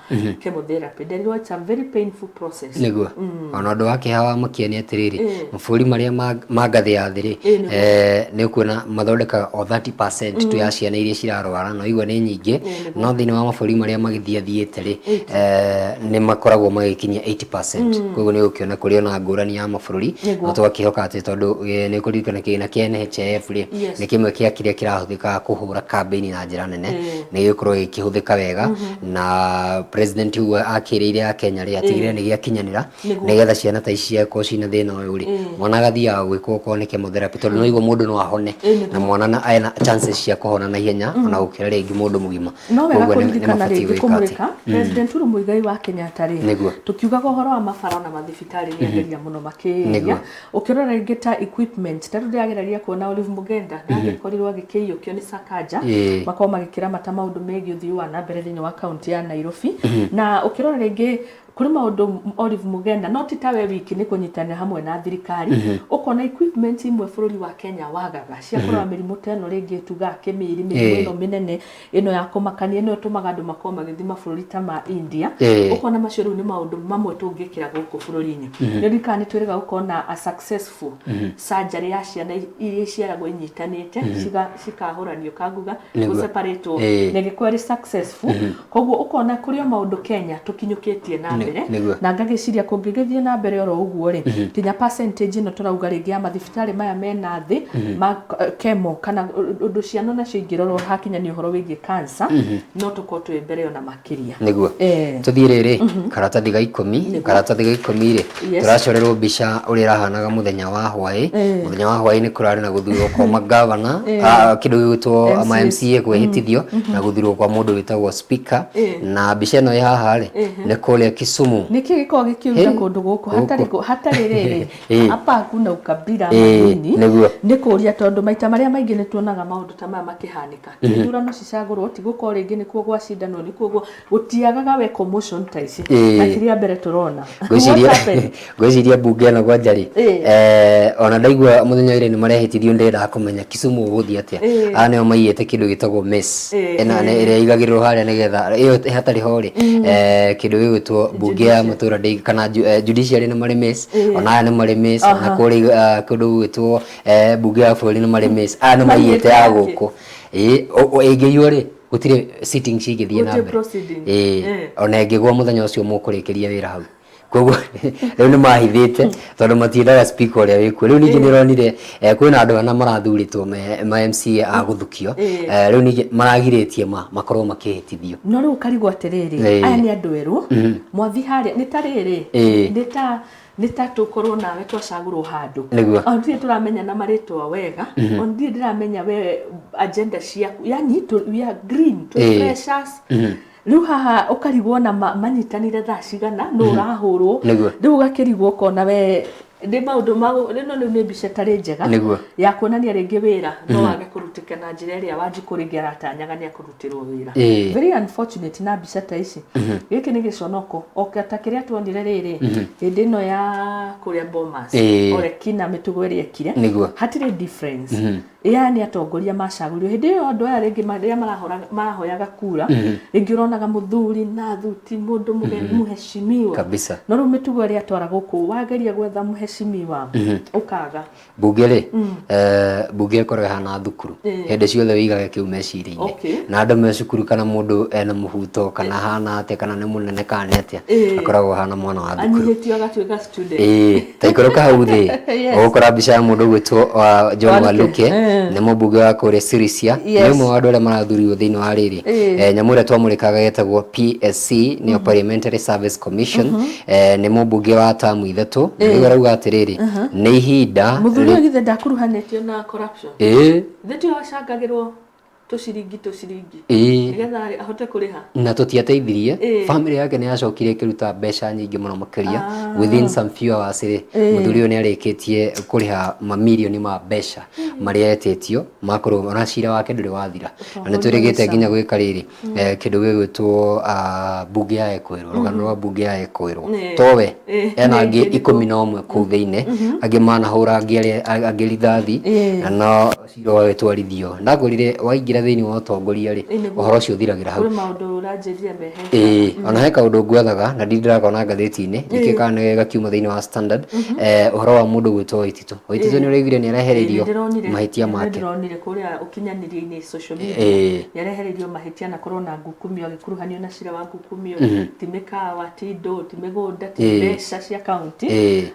chemotherapy. Nderirwo it's a very painful process. Nĩguo. Ona ũndũ wa kĩeha wa makia nĩ atĩrĩrĩ, mabũrũri marĩa ma ngathĩ ya thĩ rĩ, nĩ ũkuona mathondekaga o 30% tu ya ciana iria cirarwara, na ũigua nĩ nyingĩ, no thĩinĩ wa mabũrũri marĩa magĩthiathiĩte rĩ, nĩ makoragwo magĩkinyia 80%. Koguo nĩ ũgũkĩona kũrĩ ona ngũrani ya mabũrũri. No tũgakĩhoka atĩ tondũ nĩ ũkũririkana kĩgĩna kĩa NHIF rĩ, nĩ kĩmwe kĩa kĩrĩa kĩrahũthĩka kũhũra kambĩini na njĩra nene, nĩ gĩgũkorwo gĩkĩhũthĩka wega, na president ũguo akĩrĩire Akenya rĩ, atigĩrĩre nĩ gĩakinyanĩra, nĩgetha ciana ta ici ciakorwo ciĩna thĩna ũyũ rĩ, mwana agathiaga gwĩkwo okorwo nĩ chemotherapy, tondũ no igua mũndũ no ahone, na mwana ena chances cia kũhona na ihenya ona gũkĩra rĩngĩ mũndũ mũgima. No wega kũririkana rĩngĩ kũmũrĩka President Uhuru Muigai wa Kenyatta rĩ, tũkiugaga ũhoro wa mabara na mathibitarĩ nĩ ageria mũno makĩria. Ũkĩrora rĩngĩ ta equipment, ta rĩu ndĩrageragia kuona Olive Mugenda ndagĩkorirwo agĩkĩiyũkio nĩ Sakaja, makorwo magĩkĩramata maũndũ megiĩ ũthii wa na mbere thĩinĩ wa kaunti ya Nairobi. Na ũkĩrora rĩngĩ kũrĩ maũndũ Olive Mugenda, no ti tawe wiki, nĩ kũnyitanĩra hamwe na thirikari, ũkona equipment imwe bũrũri wa Kenya wagaga cia kũrora mĩrimũ ta ĩno, rĩngĩ tugaga kĩmiri, mĩrimũ ĩno mĩnene, ĩno ya kũmakania, ĩno ĩtũmaga andũ makorwo magĩthiĩ mabũrũri ta ma India. Ũkona macio rĩu nĩ maũndũ mamwe tũngĩkĩra gũkũ bũrũri-inĩ. Nĩ ririkana nĩ twĩrĩga gũkorwo na a successful surgery ya ciana iria iciaragwo inyitanĩte, cikahũranio kanguga gũseparatwo, na ĩgĩkorwo ĩrĩ successful. Koguo ũkona kũrĩ o maũndũ Kenya tũkinyũkĩtie na mbere, na ngagĩciria kũngĩgĩthiĩ na mbere oro ũguo rĩ, nginya percentage ĩno tũrauga rĩngĩ ya mathibitarĩ maya mena thĩ ma chemo kana ũndũ ciana nacio ingĩrorwo hakinya nĩ ũhoro wĩgiĩ cancer, no tũkorwo twĩ mbere ona makĩria. Nĩguo. Tũthiĩ rĩrĩ karatathi ga 10. Karatathi ga 10 rĩ, tũracorerwo mbica ũrĩa ĩrahanaga mũthenya wa hwaĩ. Mũthenya wa hwaĩ nĩ kũrarĩ na gũthurwo kwa magavana, kĩndũ gĩgwĩtwo ma MCA kwĩhĩtithio, na gũthurwo kwa mũndũ wĩtagwo speaker. Na mbica ĩno ĩ haha rĩ, nĩ kũrĩa Kisumu. Nĩkĩ gĩkoragwo gĩkĩruta kũndũ gũkũ hatarĩ rĩrĩ hapa hakuna ukabila manini? Nĩ kũria, tondũ maita marĩa maingĩ nĩ tuonaga maũndũ ta maya makĩhanĩka, ti ithurano cicagũrwo, ti gũkorwo rĩngĩ nĩkuo gwacindanwo, nĩkuo gũtiagaga we commotion ta ici, na ti rĩa mbere tũrona. Ngwĩciria mbunge ĩno kwanja rĩ, ona ndaigua mũthenya ũrĩa nĩ marehĩtithio, ndĩrendaga kũmenya Kisumu gũgũthiĩ atĩa. Aya nĩo maiyĩte kĩndũ gĩtagwo mace ĩrĩa ĩigagĩrĩrwo harĩa, nĩgetha ĩyo hatarĩ ho rĩ, kĩndũ gĩgwĩtwo mbunge ya matũra kana judiciary nĩ marĩ mace, ona aya nĩ marĩ mace, ona kũrĩa kĩndũ gĩgwĩtwo mbunge ya bũrũri nĩ marĩ mace. Aya nĩ maiyĩte ya gũkũ ĩngĩiywo rĩ, gũtirĩ sitting cingĩthiĩ na mbere. Ona ĩngĩgwa mũthenya ũcio mũkũrĩkĩria wĩra hau. Koguo rĩu nĩ mahithĩte tondũ matiendaga speaker ũrĩa wĩkuo. Rĩu ningĩ nĩ ũronire kwĩna andũ ana marathurĩtwo ma MCA a gũthukio, rĩu ningĩ maragirĩtie makorwo makĩhĩtithio. No rĩu ũkarigwo atĩrĩrĩ, aya nĩ andũ erũ mwathi harĩa, nĩ ta rĩrĩ, nĩ ta tũkorwo nawe twacagũrwo handũ, ona ndirĩ tũramenya na marĩtwa wega, ona ndirĩ ndĩramenya we agenda ciaku, yani we are green, twĩ freshers. Rĩu haha ũkarigwo na manyitanire thaa cigana, nũ ũrahũrwo? Rĩu ũgakĩrigwo, ũkona we nĩ maũndũ ma ĩno. Rĩu nĩ mbica ĩtarĩ njega ya kuonania rĩngĩ wĩra no wage kũrutĩka na njĩra ĩrĩa Wanjikũ rĩngĩ aratanyaga nĩ akũrutĩrwo wĩra. Very unfortunate. Na mbica ta ici, gĩkĩ nĩ gĩconoko o ta kĩrĩa tuonire rĩrĩ hĩndĩ ĩno ya kũrĩa Bomas, Olekina mĩtugo ĩrĩa ekire, hatirĩ difference. Yani atongoria macagũrirwo hĩndĩ ĩyo andũ aya rĩngĩ rĩrĩa marahoyaga kura, rĩngĩ ũronaga mũthuri na thuti, mũndũ mũheshimiwa. Kabisa. No rĩu mĩtugo ĩrĩa atwara gũkũ, wageria gwetha mũheshimiwa ũkaga. Bunge rĩ, bunge ĩkoragwo ĩhana thukuru. Hĩndĩ ciothe wĩigage kĩu meciria-inĩ. Na andũ me cukuru, kana mũndũ ena mũhuto, kana hana atĩa, kana nĩ mũnene, kana nĩ atĩa, akoragwo ahana mwana wa thukuru. Anyihĩtio agatuĩka student. Ĩĩ, ta ikũrũka hau thĩ, ũgũkora mbica ya mũndũ ũgwĩtwo John Waluke. Waluke, nĩ mũmbunge wa kũrĩa Sirisia, nĩ ũmwe wa andũ arĩa marathurirwo thĩinĩ wa rĩrĩ nyamũ ĩrĩa twamũrĩkaga yetagwo PSC, nĩyo Parliamentary Service Commission. Nĩ mũmbunge wa tamu 3, na rĩu arauga atĩrĩrĩ, nĩ ihinda Mũthuri ũyũ githĩ ndakuruhanĩtio na corruption? Ĩĩ. Githĩ tiwe wacangagĩrwo tũciringi tũciringi nĩgetha ahote kũrĩha? Na tũtiateithirie. Family yake nĩ yacokire ĩkĩruta mbeca nyingĩ mũno makĩria. Within some few hours rĩ, mũthuri ũyũ nĩ arĩkĩtie kũrĩha mamirioni ma mbeca marĩa etĩtio makorwo, ona cira wake ndũrĩ wathira. Na nĩ twĩrĩgĩte nginya gwĩka rĩrĩ, kĩndũ gĩgwĩtwo mbunge ya Ekwĩrwo, rũgano rwa mbunge ya Ekwĩrwo. Towe ena angĩ 11 kũu thĩinĩ, angĩ manahũra angĩ arĩa angĩ rithathi, na no cira ũgagĩtwarithio. Ndakwĩrire waingĩra thĩinĩ wa ũtongoria rĩ, ũhoro ũcio ũthiragĩra hau. Kũrĩ maũndũ ũranjĩrire mehe. Ĩĩ, ona he kaũndũ ngwethaga na ndirĩ ndĩrakona ngathĩti-inĩ, nĩkĩo kana nĩ gakiuma thĩinĩ wa Standard, ũhoro wa mũndũ gwĩtwo Waititu. Waititu nĩ ũraiguire nĩ arehereirio mahĩtia make. Nĩndĩronire kũrĩa ũkinyanĩria-inĩ social media, nĩ arehereirio mahĩtia na korwo na ngukumio, agĩkuruhanio na cira wa ngukumio, ti mĩkawa, ti indo, ti mĩgũnda, ti mbeca cia kaunti.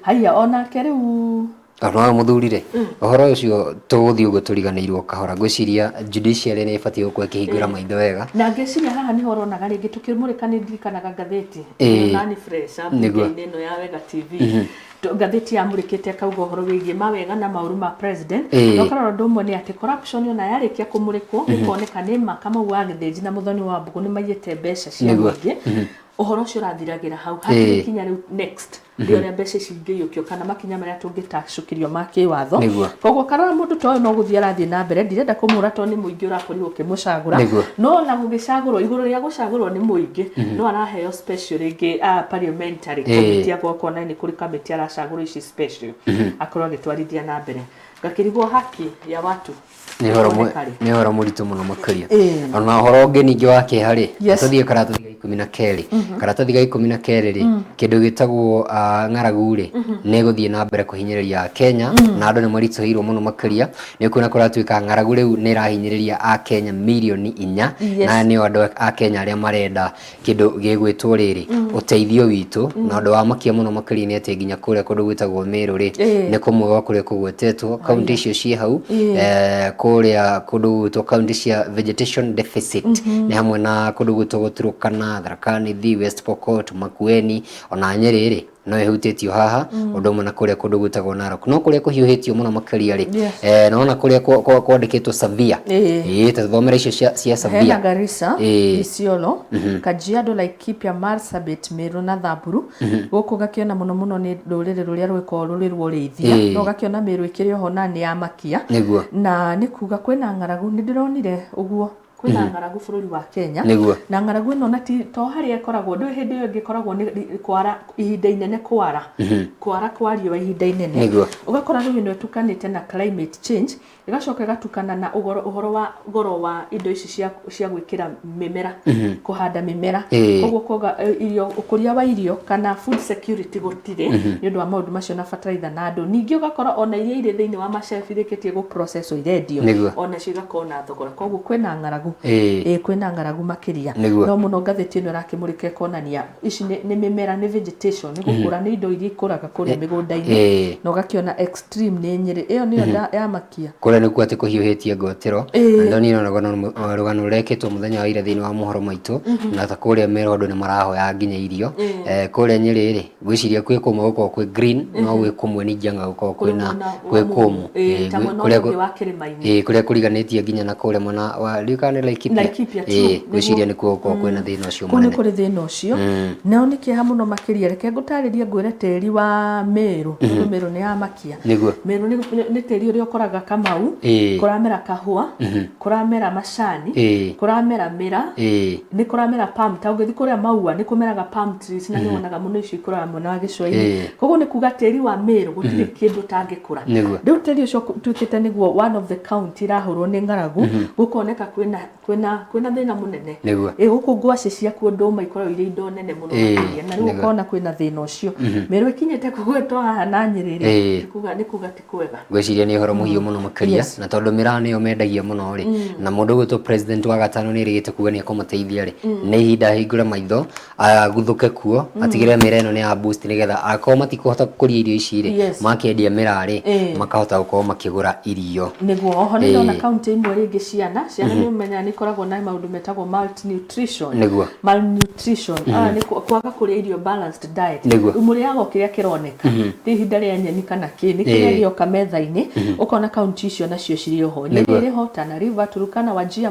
Haiya, onake rĩu Ona mũthuri rĩ, ũhoro ũcio tũgũthiĩ ũguo tũriganĩirwo kahora. Ngwĩciria judiciary nĩ ĩbatiĩ gũkorwo ĩkĩhingũra maitho wega. Na ngeciria haha nĩho ũronaga rĩngĩ tũkĩmũrĩka, nĩ ndirikanaga ngathĩti nani fresh mbunge-inĩ ĩno ya Wega TV. Ngathĩti yamũrĩkĩte akauga ũhoro wĩgiĩ mawega na maũru ma president. Na ũkarora ũndũ ũmwe nĩ atĩ corruption ona yarĩkia kũmũrĩkwo, gũkoneka nĩ ma Kamau wa Gĩthĩnji na Mũthoni wa Mbũgũ nĩ maiyĩte mbeca cia mũingĩ, ũhoro ũcio ũrathiragĩra hau, hatirĩ kinya rĩu next nĩ ũrĩa mbeca ici ingĩiyũkio kana makinya marĩa tũngĩtacũkĩrio ma kĩwatho. Koguo karora mũndũ ta ũyũ no gũthiĩ arathiĩ na mbere, ndirenda kũmũra tondũ nĩ mũingĩ ũrakorirwo ũkĩmũcagũra, no ona gũgĩcagũrwo, igũrũ rĩa gũcagũrwo nĩ mũingĩ, no araheo special rĩngĩ parliamentary committee, akorwo kuona nĩ kũrĩ committee aracagũrwo ici special, akorwo agĩtwarithia na mbere, ngakĩrigwo haki ya watu. Nĩ ũhoro mũritũ mũno makĩria. Ona ũhoro ũngĩ ningĩ wa kĩeha rĩ, tũthiĩ karatathi ga 12. Karatathi ga 12 rĩ, kĩndũ gĩtagwo ng'aragu rĩ, nĩ ĩgũthiĩ na mbere kũhinyĩrĩria Kenya, na andũ nĩ maritũhĩirwo mũno makĩria. Nĩ ũkuona kũratuĩka ng'aragu rĩu nĩ ĩrahinyĩrĩria Akenya mirioni 4, na nĩo andũ a Kenya arĩa marenda kĩndũ gĩgwĩtwo rĩrĩ ũteithio witũ. Na ũndũ wa makia mũno makĩria nĩ atĩ nginya kũrĩa kũndũ gwĩtagwo Meru rĩ, nĩ kũmwe gwa kũrĩa kũgwetetwo kaunti icio ciĩ hau, kũrĩa kũndũ gwĩtwo kaunti cia vegetation deficit nĩ hamwe na kũndũ gwĩtagwo Turkana, Tharaka Nithi, West Pokot, Makueni, ona Nyeri rĩ no ĩhutĩtio haha, ũndũ ũmwe na kũrĩa kũndũ gwĩtagwo Narok. No kũrĩa kũhiũhĩtio mũno makĩria rĩ, naona kũrĩa kwandĩkĩtwo Savia, ĩĩ, ta thomera icio cia Savia. Hena Garissa, Isiolo, Kajiado, Laikipia, Marsabit, Meru na Thamburu. Gũkũ ũgakĩona mũno mũno nĩ rũrĩrĩ rũrĩa rũgĩkoragwo rũrĩ rwa ũrĩithia, no ũgakĩona Meru ĩkĩrĩ oho na nĩ ya makia. Na nĩ kuga kwĩna ng'aragu, nĩ ndĩronire ũguo kwĩna ng'aragu bũrũri wa Kenya. Na ng'aragu ĩno na ti to harĩa ĩkoragwo, ndũĩ hĩndĩ ĩyo ĩngĩ ĩkoragwo nĩ kwara ihinda inene, kwara kwa riũa ihinda inene. Ũgakora rĩu ĩno ĩtukanĩte na climate change, ĩgacoka ĩgatukana na ũhoro wa goro wa indo ici cia gwĩkĩra mĩmera, kũhanda mĩmera. Koguo koga irio, ũkũria wa irio kana food security gũtirĩ nĩ ũndũ wa maũndũ macio na fertilizer na andũ. Ningĩ ũgakora ona iria irĩ thĩinĩ wa mashelf irĩkĩtie gũ process irendio, onacio igakorwo na thogora. Koguo kwĩna ng'aragu. Ĩĩ, kwĩna ng'aragu makĩria. No mũno ngathĩti ĩno ĩrakĩmũrĩka ĩkonania ici nĩ mĩmera, nĩ vegetation, nĩ gũkũra, nĩ indo iria ikũraga kũrĩa mĩgũnda-inĩ. Na ũgakĩona extreme nĩ Nyĩrĩ, ĩyo nĩyo yamakia. Kũrĩa nĩkuo atĩ kũhiũhĩtie ngotĩro. Na ndonire ona rũgano rũrekĩtwo mũthenya wa ira thĩinĩ wa mohoro maitũ, na ta kũrĩa Meru andũ nĩ marahoya nginya irio. Kũrĩa Nyĩrĩ rĩ, ngwĩciria kwĩ kũmwe gũkoragwo kwĩ green, no gwĩ kũmwe ningĩ anga gũkoragwo kwĩna kwĩ kũmũ. Ta mwena ũrĩa ũngĩ wa kĩrĩma-inĩ. Kũrĩa kũriganĩtie nginya na kũrĩa mwena wa ndiũĩ kana nĩ Laikipia. Laikipia, true, Ĩĩ, ngwĩciria nĩguo. nĩkuo gũkoragwo kwĩna thĩna ũcio Kũu nĩ mũnene. kũrĩ thĩna ũcio. Nao nĩ kĩeha mũno makĩria. Reke ngũtarĩrie ngwĩre tĩri wa Meru, tondũ Meru nĩ yamakia. Meru nĩ tĩri ũrĩa ũkoraga Kamau, kũramera kahũa, kũramera macani, kũramera mĩra, nĩ kũramera palm. Ta ũngĩthiĩ kũrĩa Maua nĩ kũmeraga palm trees, na nĩ wonaga mũno icio ikũraga mwena wa gĩcũa-inĩ. Koguo nĩ kuga tĩri wa Meru gũtirĩ kĩndũ ũtangĩkũra. Rĩu tĩri ũcio ũtuĩkĩte nĩguo one of the county irahũrwo nĩ ng'aragu, gũkoneka kwĩna thĩna mũnene. Ĩ gũkũ ngwacĩ ciakuo ndũma ikoragwo irĩ indo nene mũno makĩria, na rĩu ũkona kwĩna thĩna ũcio. Meru ĩkinyĩte kũgwetwo haha na Nyĩrĩ rĩ, nĩ kuga ti kwega. Ngwĩciria nĩ ũhoro mũhiũ mũno makĩria, na tondũ mĩraa nĩyo mendagia mũno rĩ, na mũndũ ũgwĩtwo president wa gatano nĩ erĩgĩte kuga nĩ ekũmateithia rĩ, nĩ ihinda ahingũre maitho, aguthũke kuo, atigĩrĩre mĩraa ĩno nĩ ya boost, nĩgetha akorwo matikũhota gũkũria irio ici rĩ, makendia mĩraa rĩ, makahota gũkorwo makĩgũra irio. Nĩguo. Oho nĩ ndona kaunti imwe rĩngĩ ciana nĩ ũmenyaga nĩ ikoragwo na maũndũ metagwo malnutrition. Malnutrition nĩ kwaga kũrĩa irio balanced diet. Mũrĩaga o kĩrĩa kĩroneka, ti ihinda rĩa nyeni kana kĩ, nĩ kĩrĩa gĩoka metha-inĩ. Ũkona kaunti icio nacio cirĩ oho. Nyeri ĩrĩ ho, Tana River, Turkana, Wajir,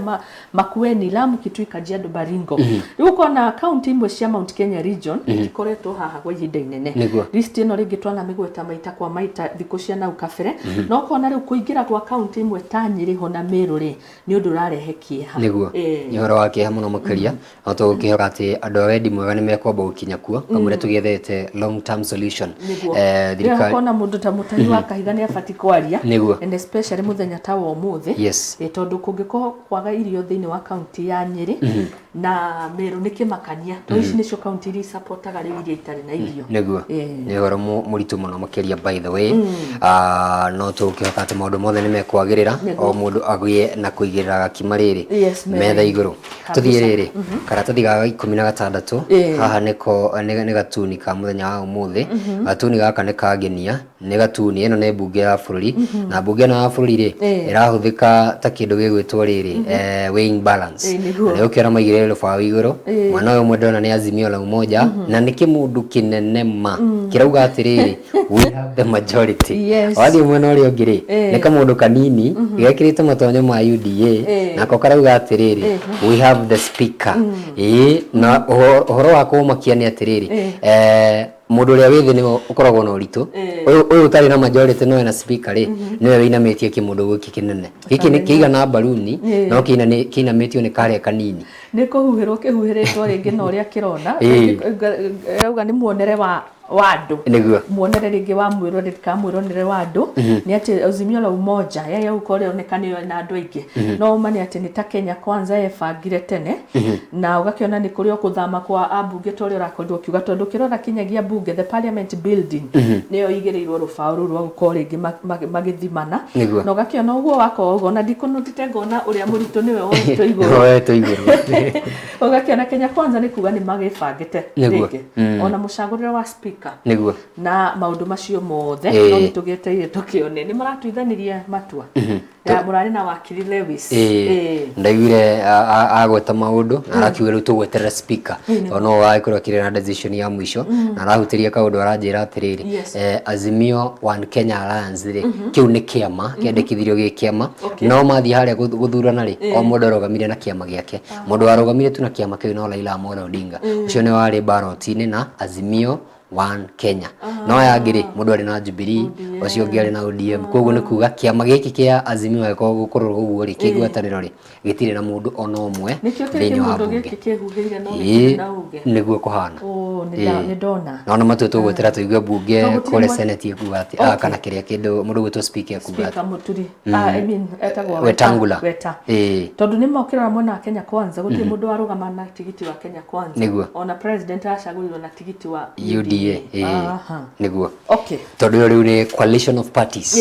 Makueni, Lamu, Kitui, Kajiado, Baringo. Rĩu ũkona kaunti imwe cia Mount Kenya region ikoretwo haha kwa ihinda inene. List ĩno rĩngĩ twanamĩgweta maita kwa maita thikũ cia nau kabere, no ũkona rĩu kũingĩra gwa kaunti imwe ta Nyĩrĩ ho na Meru rĩ, nĩ ũndũ ũrarehe kĩeha. Nĩguo. Nĩ ũhoro wa kĩeha mũno makĩria, no tũgũkĩhoka atĩ andũ a wendi mwega nĩ mekwamba gũkinya kuo kamũira tũgĩethete long term solution. Thirikari ũkona mũndũ ta Mũtahi wa Kahiga nĩ abatiĩ kwaria, and especially mũthenya ta wa ũmũthĩ, tondũ kũngĩkorwo kwaga irio thĩinĩ wa kaunti ya Nyĩrĩ na Meru nĩ kĩmakania, tondũ ici nĩcio kaunti iria icapotaga rĩu iria itarĩ na irio. Nĩguo. Nĩ ũhoro mũritũ mũno makĩria, by the way. No tũgũkĩhoka atĩ maũndũ mothe nĩ mekwagĩrĩra, o mũndũ agĩe na kũigĩrĩra gakima rĩrĩ metha igũrũ. Tũthiĩ rĩrĩ karatathi ga 16. Haha nĩko nĩ gatuni ka mũthenya wa ũmũthĩ. Gatuni gaka nĩ kangenia, nĩ gatuni. Ĩno nĩ mbunge ya bũrũri, na mbunge ĩno ya bũrũri rĩ, ĩrahũthĩka ta kĩndũ gĩgwĩtwo rĩrĩ weighing balance. Na nĩ ũkĩona maigĩrĩire rũbaũ igũrũ. Mwena ũyũ ũmwe ndĩrona nĩ Azimio la Umoja, na nĩ kĩmũndũ kĩnene ma kĩrauga atĩrĩrĩ, "We have the majority." Wathiĩ mwena ũrĩa ũngĩ rĩ, nĩ kamũndũ kanini gekĩrĩte matonyo ma UDA, nako karauga atĩrĩrĩ, "We have the speaker." Ĩĩ, na ũhoro wa kũmakia nĩ atĩrĩrĩ, mũndũ ũrĩa wĩ thĩ nĩwe ũkoragwo na ũritũ. Ũyũ ũtarĩ na majority no ena speaker rĩ, nĩwe wĩinamĩtie kĩmũndũ gĩkĩ kĩnene. Gĩkĩ nĩ kĩigana mbaruni, no kĩinamĩtio nĩ karĩa kanini. Nĩ kũhuhĩrwo kĩhuhĩrĩtwo rĩngĩ na ũrĩa kĩrona ĩrauga nĩ muonere wa andũ. Muonere rĩngĩ wa mwĩroreri kana mwĩronere wa andũ nĩ atĩ Azimio la Umoja ya gũkorwo ĩroneka nĩyo ĩna andũ aingĩ, no ũma nĩ atĩ nĩ ta Kenya Kwanza yebangire tene, na ũgakĩona nĩ kũrĩ o kũthama kwa ambunge ta ũrĩa ũrakorirwo ũkiuga, tondũ ũkĩrora kinyagia mbunge, the parliament building, nĩyo ĩigĩrĩirwo rũbaũ rũu rwa gũkorwo rĩngĩ magĩthimana, na ũgakĩona ũguo wakorwo ũguo, na ndikunũtĩte ngona ũrĩa mũritũ nĩwe woetwo igũrũ. Woetwo igũrũ. Ũgakĩona Kenya Kwanza nĩ kuga nĩ magĩbangĩte rĩngĩ ona mũcagũrĩre wa speaker na maũndũ macio mothe, no nĩ tũgĩetereire tũkĩone nĩ maratuithanirie matua. Mũrarĩ na wakiri Lewis. Ndaiguire agweta maũndũ na arakiuga rĩu tũgweterera speaker, tondũ no agĩkorwo akĩrĩ na decision ya mũico, na arahutĩria kaũndũ aranjĩra atĩrĩrĩ, Azimio One Kenya Alliance rĩ, kĩu nĩ kĩama kĩandĩkithirio gĩ kĩama, no mathiĩ harĩa gũthurana rĩ, o mũndũ arũgamire na kĩama gĩake. Mũndũ warũgamire tu na kĩama kĩu no Raila Amolo Odinga, ũcio nĩ warĩ ballot-inĩ na Azimio One Kenya. No aya angĩ rĩ, mũndũ arĩ na Jubilee, ũcio ũngĩ arĩ na ODM. Koguo nĩ kuga kĩama gĩkĩ kĩa Azimio angĩkorwo gũkorwo ũguo rĩ, kĩ ngwatanĩro rĩ, gĩtirĩ na mũndũ ona ũmwe thĩinĩ wa mbunge. Nĩguo kũhana. No matua tũgwetera tũigue mbunge kũrĩa Senate ĩkuga atĩ, kana kĩrĩa kĩndũ mũndũ ũgwĩtwo speaker ekuga atĩ. Mũturi. Wetangula. Tondũ nĩ mokĩrora mwena wa Kenya Kwanza, gũtirĩ mũndũ warũgama na tigiti wa Kenya Kwanza. Ona president aracagũrirwo na tigiti wa UDA. Nĩguo. Tondũ ĩyo rĩu nĩ coalition of parties.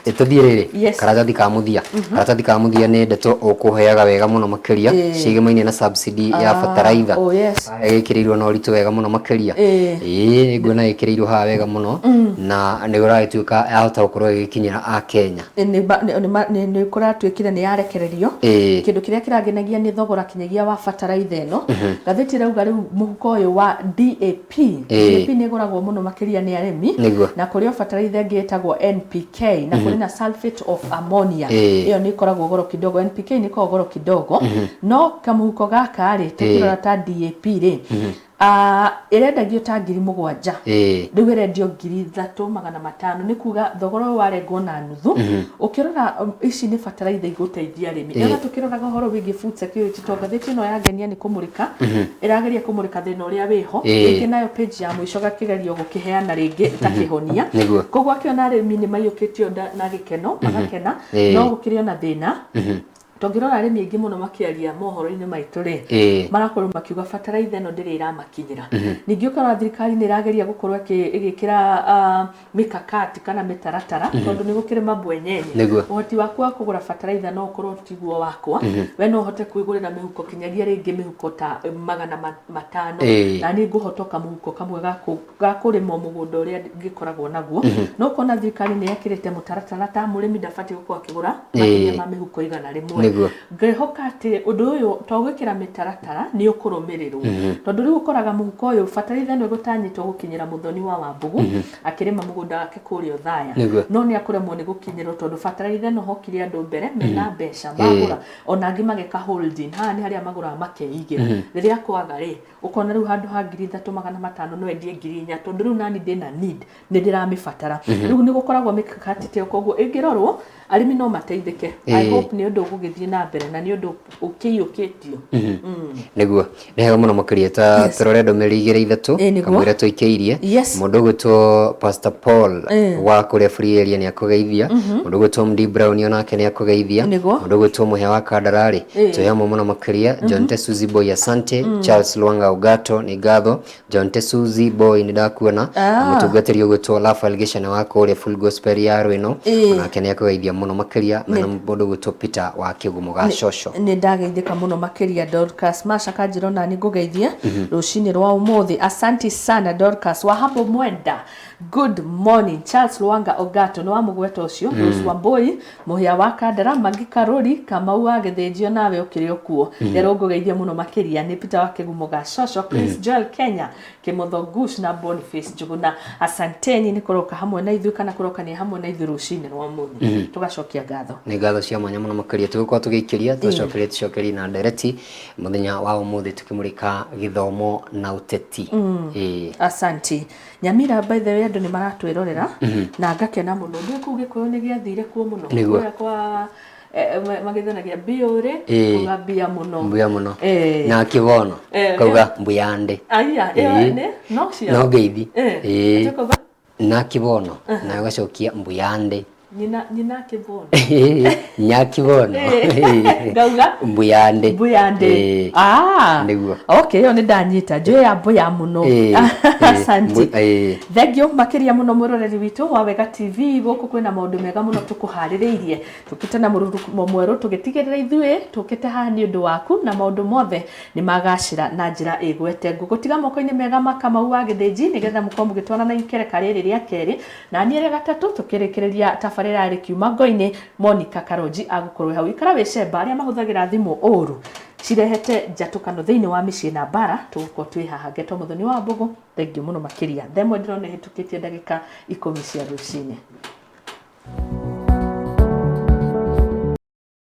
Tũthiĩ rĩrĩ karatathi ka mũthia. Karatathi ka mũthia nĩ ndeto ũkũheaga wega mũno makĩria, ciĩgemaine na subsidy ya bataraitha. Ĩgĩkĩrĩirwo na ũritũ wega mũno makĩria. Ĩĩ, nguona ĩkĩrĩirwo haha wega mũno, na nĩ ũragĩtuĩka yahota gũkorwo ĩgĩkinyĩra Akenya. Nĩ kũratuĩkire nĩ yarekererio. Kĩndũ kĩrĩa kĩrangenagia nĩ thogora kinyagia wa bataraitha ĩno. Ngathĩti ĩrauga rĩu mũhuko ũyũ wa DAP, DAP nĩ ĩgũragwo mũno makĩria nĩ arĩmi, na kũrĩ o bataraitha ĩngĩ ĩtagwo NPK. Na kũrĩ na sulfate of ammonia. Ĩyo nĩ ĩkoragwo goro kidogo, NPK nĩ ĩkoragwo goro kidogo, no kamũhuko gaka rĩ, tũkĩrora ta DAP rĩ, ĩrendagio ta 7,000. Rĩu ĩrendio 3,500, nĩ kuga thogora ũyũ warengwo na nuthu. Ũkĩrora ici nĩ bataraitha igũteithia arĩmi. Ona tũkĩroraga ũhoro wĩgiĩ food security, to ngathĩti ĩno yangenia nĩ kũmũrĩka ĩrageria kũmũrĩka thĩna ũrĩa wĩho. Rĩngĩ nayo page ya mũico gakĩgerio gũkĩheana rĩngĩ ta kĩhonia. Koguo akĩona arĩmi nĩ maiyũkĩtio na gĩkeno, magakena, no gũkĩrĩ ona thĩna. Tũngĩrora arĩmi aingĩ mũno makĩaria mohoro-inĩ maitũ rĩ, marakorwo makiuga bataraitha ĩno ndĩrĩ ĩramakinyĩra. Ningĩ ũkarora thirikari nĩ ĩrageria gũkorwo ĩgĩkĩra mikakati kana mĩtaratara, tondũ nĩ gũkĩrĩ mabwenyenye. Ũhoti waku wa kũgũra bataraitha no ũkorwo tiguo wakwa, we no ũhote kwĩgũrĩra mĩhuko kinyagia rĩngĩ mĩhuko ta 500, na niĩ ngũhotoka mũhuko kamwe ga kũrĩma mũgũnda ũrĩa ngĩkoragwo naguo. No ũkona thirikari nĩ yekĩrĩte mũtaratara ta mũrĩmi ndabatiĩ gũkorwo akĩgũra makĩria ma mĩhuko 100. Ngĩhoka atĩ ũndũ ũyũ to gwĩkĩra mĩtaratara nĩ ũkũrũmĩrĩrwo, tondũ rĩu ũkoraga mũhuko ũyũ bataraitha ĩno ĩgũtanyĩtwo gũkinyĩra Mũthoni wa Wambugu akĩrĩma mũgũnda wake kũrĩa Othaya, no nĩ akũremwo nĩ gũkinyĩrwo tondũ bataraitha ĩno hokire andũ mbere mena mbeca magũra, ona angĩ mageka holding. Haha nĩ harĩa magũraga makeigĩra, rĩrĩa kwaga rĩ, ũkona rĩu handũ ha 3,500 no endie 4,000, tondũ rĩu nani ndĩna need, nĩ ndĩramĩbatara. Rĩu nĩ gũkoragwo mĩkakati ta ĩyo, koguo ĩngĩrorwo arĩmi no mateithĩke. I hope nĩ ũndũ ũgũgĩthiĩ na mbere na nĩ ũndũ ũkĩiyũkĩtio. Nĩguo, nĩ hega mũno makĩria. Ta tũrore ndũmĩrĩri igĩrĩ ithatũ kamũira tũikĩirie. Mũndũ ũgwĩtwo Pastor Paul wa kũrĩa Free Area nĩ akũgeithia. Mũndũ ũgwĩtwo MD Brown onake nĩ akũgeithia. Mũndũ ũgwĩtwo Mũhĩa wa Kandararĩ, twĩ hamwe mũno makĩria. John Tesuzi Boy, asante. Charles Lwanga Ugato, nĩ ngatho. John Tesuzi Boy, nĩ ndakuona. Na mũtungatĩri ũgwĩtwo Rafael Gĩcana wa kũrĩa Full Gospel ya Rwĩno, onake nĩ akũgeithia mũno makĩria, mena mũndũ ũgwĩtwo Peter wa Kĩgumo ga Coco. Nĩ ndageithĩka mũno makĩria. Dorcas Masha kanjĩra ona nĩ ngũgeithie rũcinĩ rwa ũmũthĩ. Asanti sana Dorcas. Wahabo Mwenda, good morning. Charles Lwanga Ogato nĩ wa mũgweta ũcio. Rose Wambui, Mũhĩa wa Kandara, Magi Karũri Kamau wa Gĩthĩnjio, nawe ũkĩrĩ o kuo, rero ngũgeithia mũno makĩria. Nĩ Peter wa Kĩgumo ga Coco, Chris Joel Kenya, Kĩmotho Gush na Boniface Njuguna, asanteni nĩ kũroka hamwe na ithuĩ kana kũrokania hamwe na ithuĩ rũcinĩ rwa ũmũthĩ. Tũgacokia ngatho. Nĩ ngatho cia mwanya mũno makĩria. Tũgũkorwo tũgĩikĩria, tũcokerie tũcokerie na ndereti mũthenya wa ũmũthĩ tũkĩmũrĩka gĩthomo na ũteti. Asanti. Nyamira, by the way, andũ nĩ maratwĩrorera na ngakena mũno. Nĩ kũu Gĩkũyũ nĩ gĩathire kuo mũno. Kũrĩa kwa magĩthanagia biũrĩ, kuga mbia mũno. Mbuya mũno. Na kĩbono kauga mbuyande. Aya, ĩyo nĩ no cia no ngeithi. Na kĩbono na ũgacokia mbuyande. Nyina nyina kĩbono. Nyakibono. Ngauga mbuyande. Mbuyande. Nĩguo. Okay, ĩyo nĩ ndanyita, njũĩ ya mbuya mũno. Asante. Thank you makĩria mũno mwĩroreri witũ wa Wega TV. Gũkũ kwĩna maũndũ mega mũno tũkũharĩrĩirie, tũkĩte na mũrurumo mwerũ, tũgĩtigĩrĩra ithuĩ tũkĩte haha nĩ ũndũ waku na maũndũ mothe nĩ magacĩra na njĩra ĩgwete. Ngũgũtiga moko-inĩ mega ma Kamau wa Gĩthĩnji nĩgetha mũkorwo mũgĩtwarana na ikereka rĩrĩ rĩa kerĩ, na niĩ rĩa gatatũ tũkĩrĩkĩrĩria tabarĩra ya rĩkiuma ngo-inĩ. Monica Karonji agũkorwo hau. Ikara wĩ cemba, arĩa mahũthagĩra thimũ ũru cirehete njatũkano thĩinĩ wa mĩciĩ na mbara, tũgũkorwo twĩ haha. Ngetwo Mũthoni wa Mbũgũ, thank you mũno makĩria. Themwe ndĩrona ĩhĩtũkĩtie ndagĩka 10 cia rũcinĩ.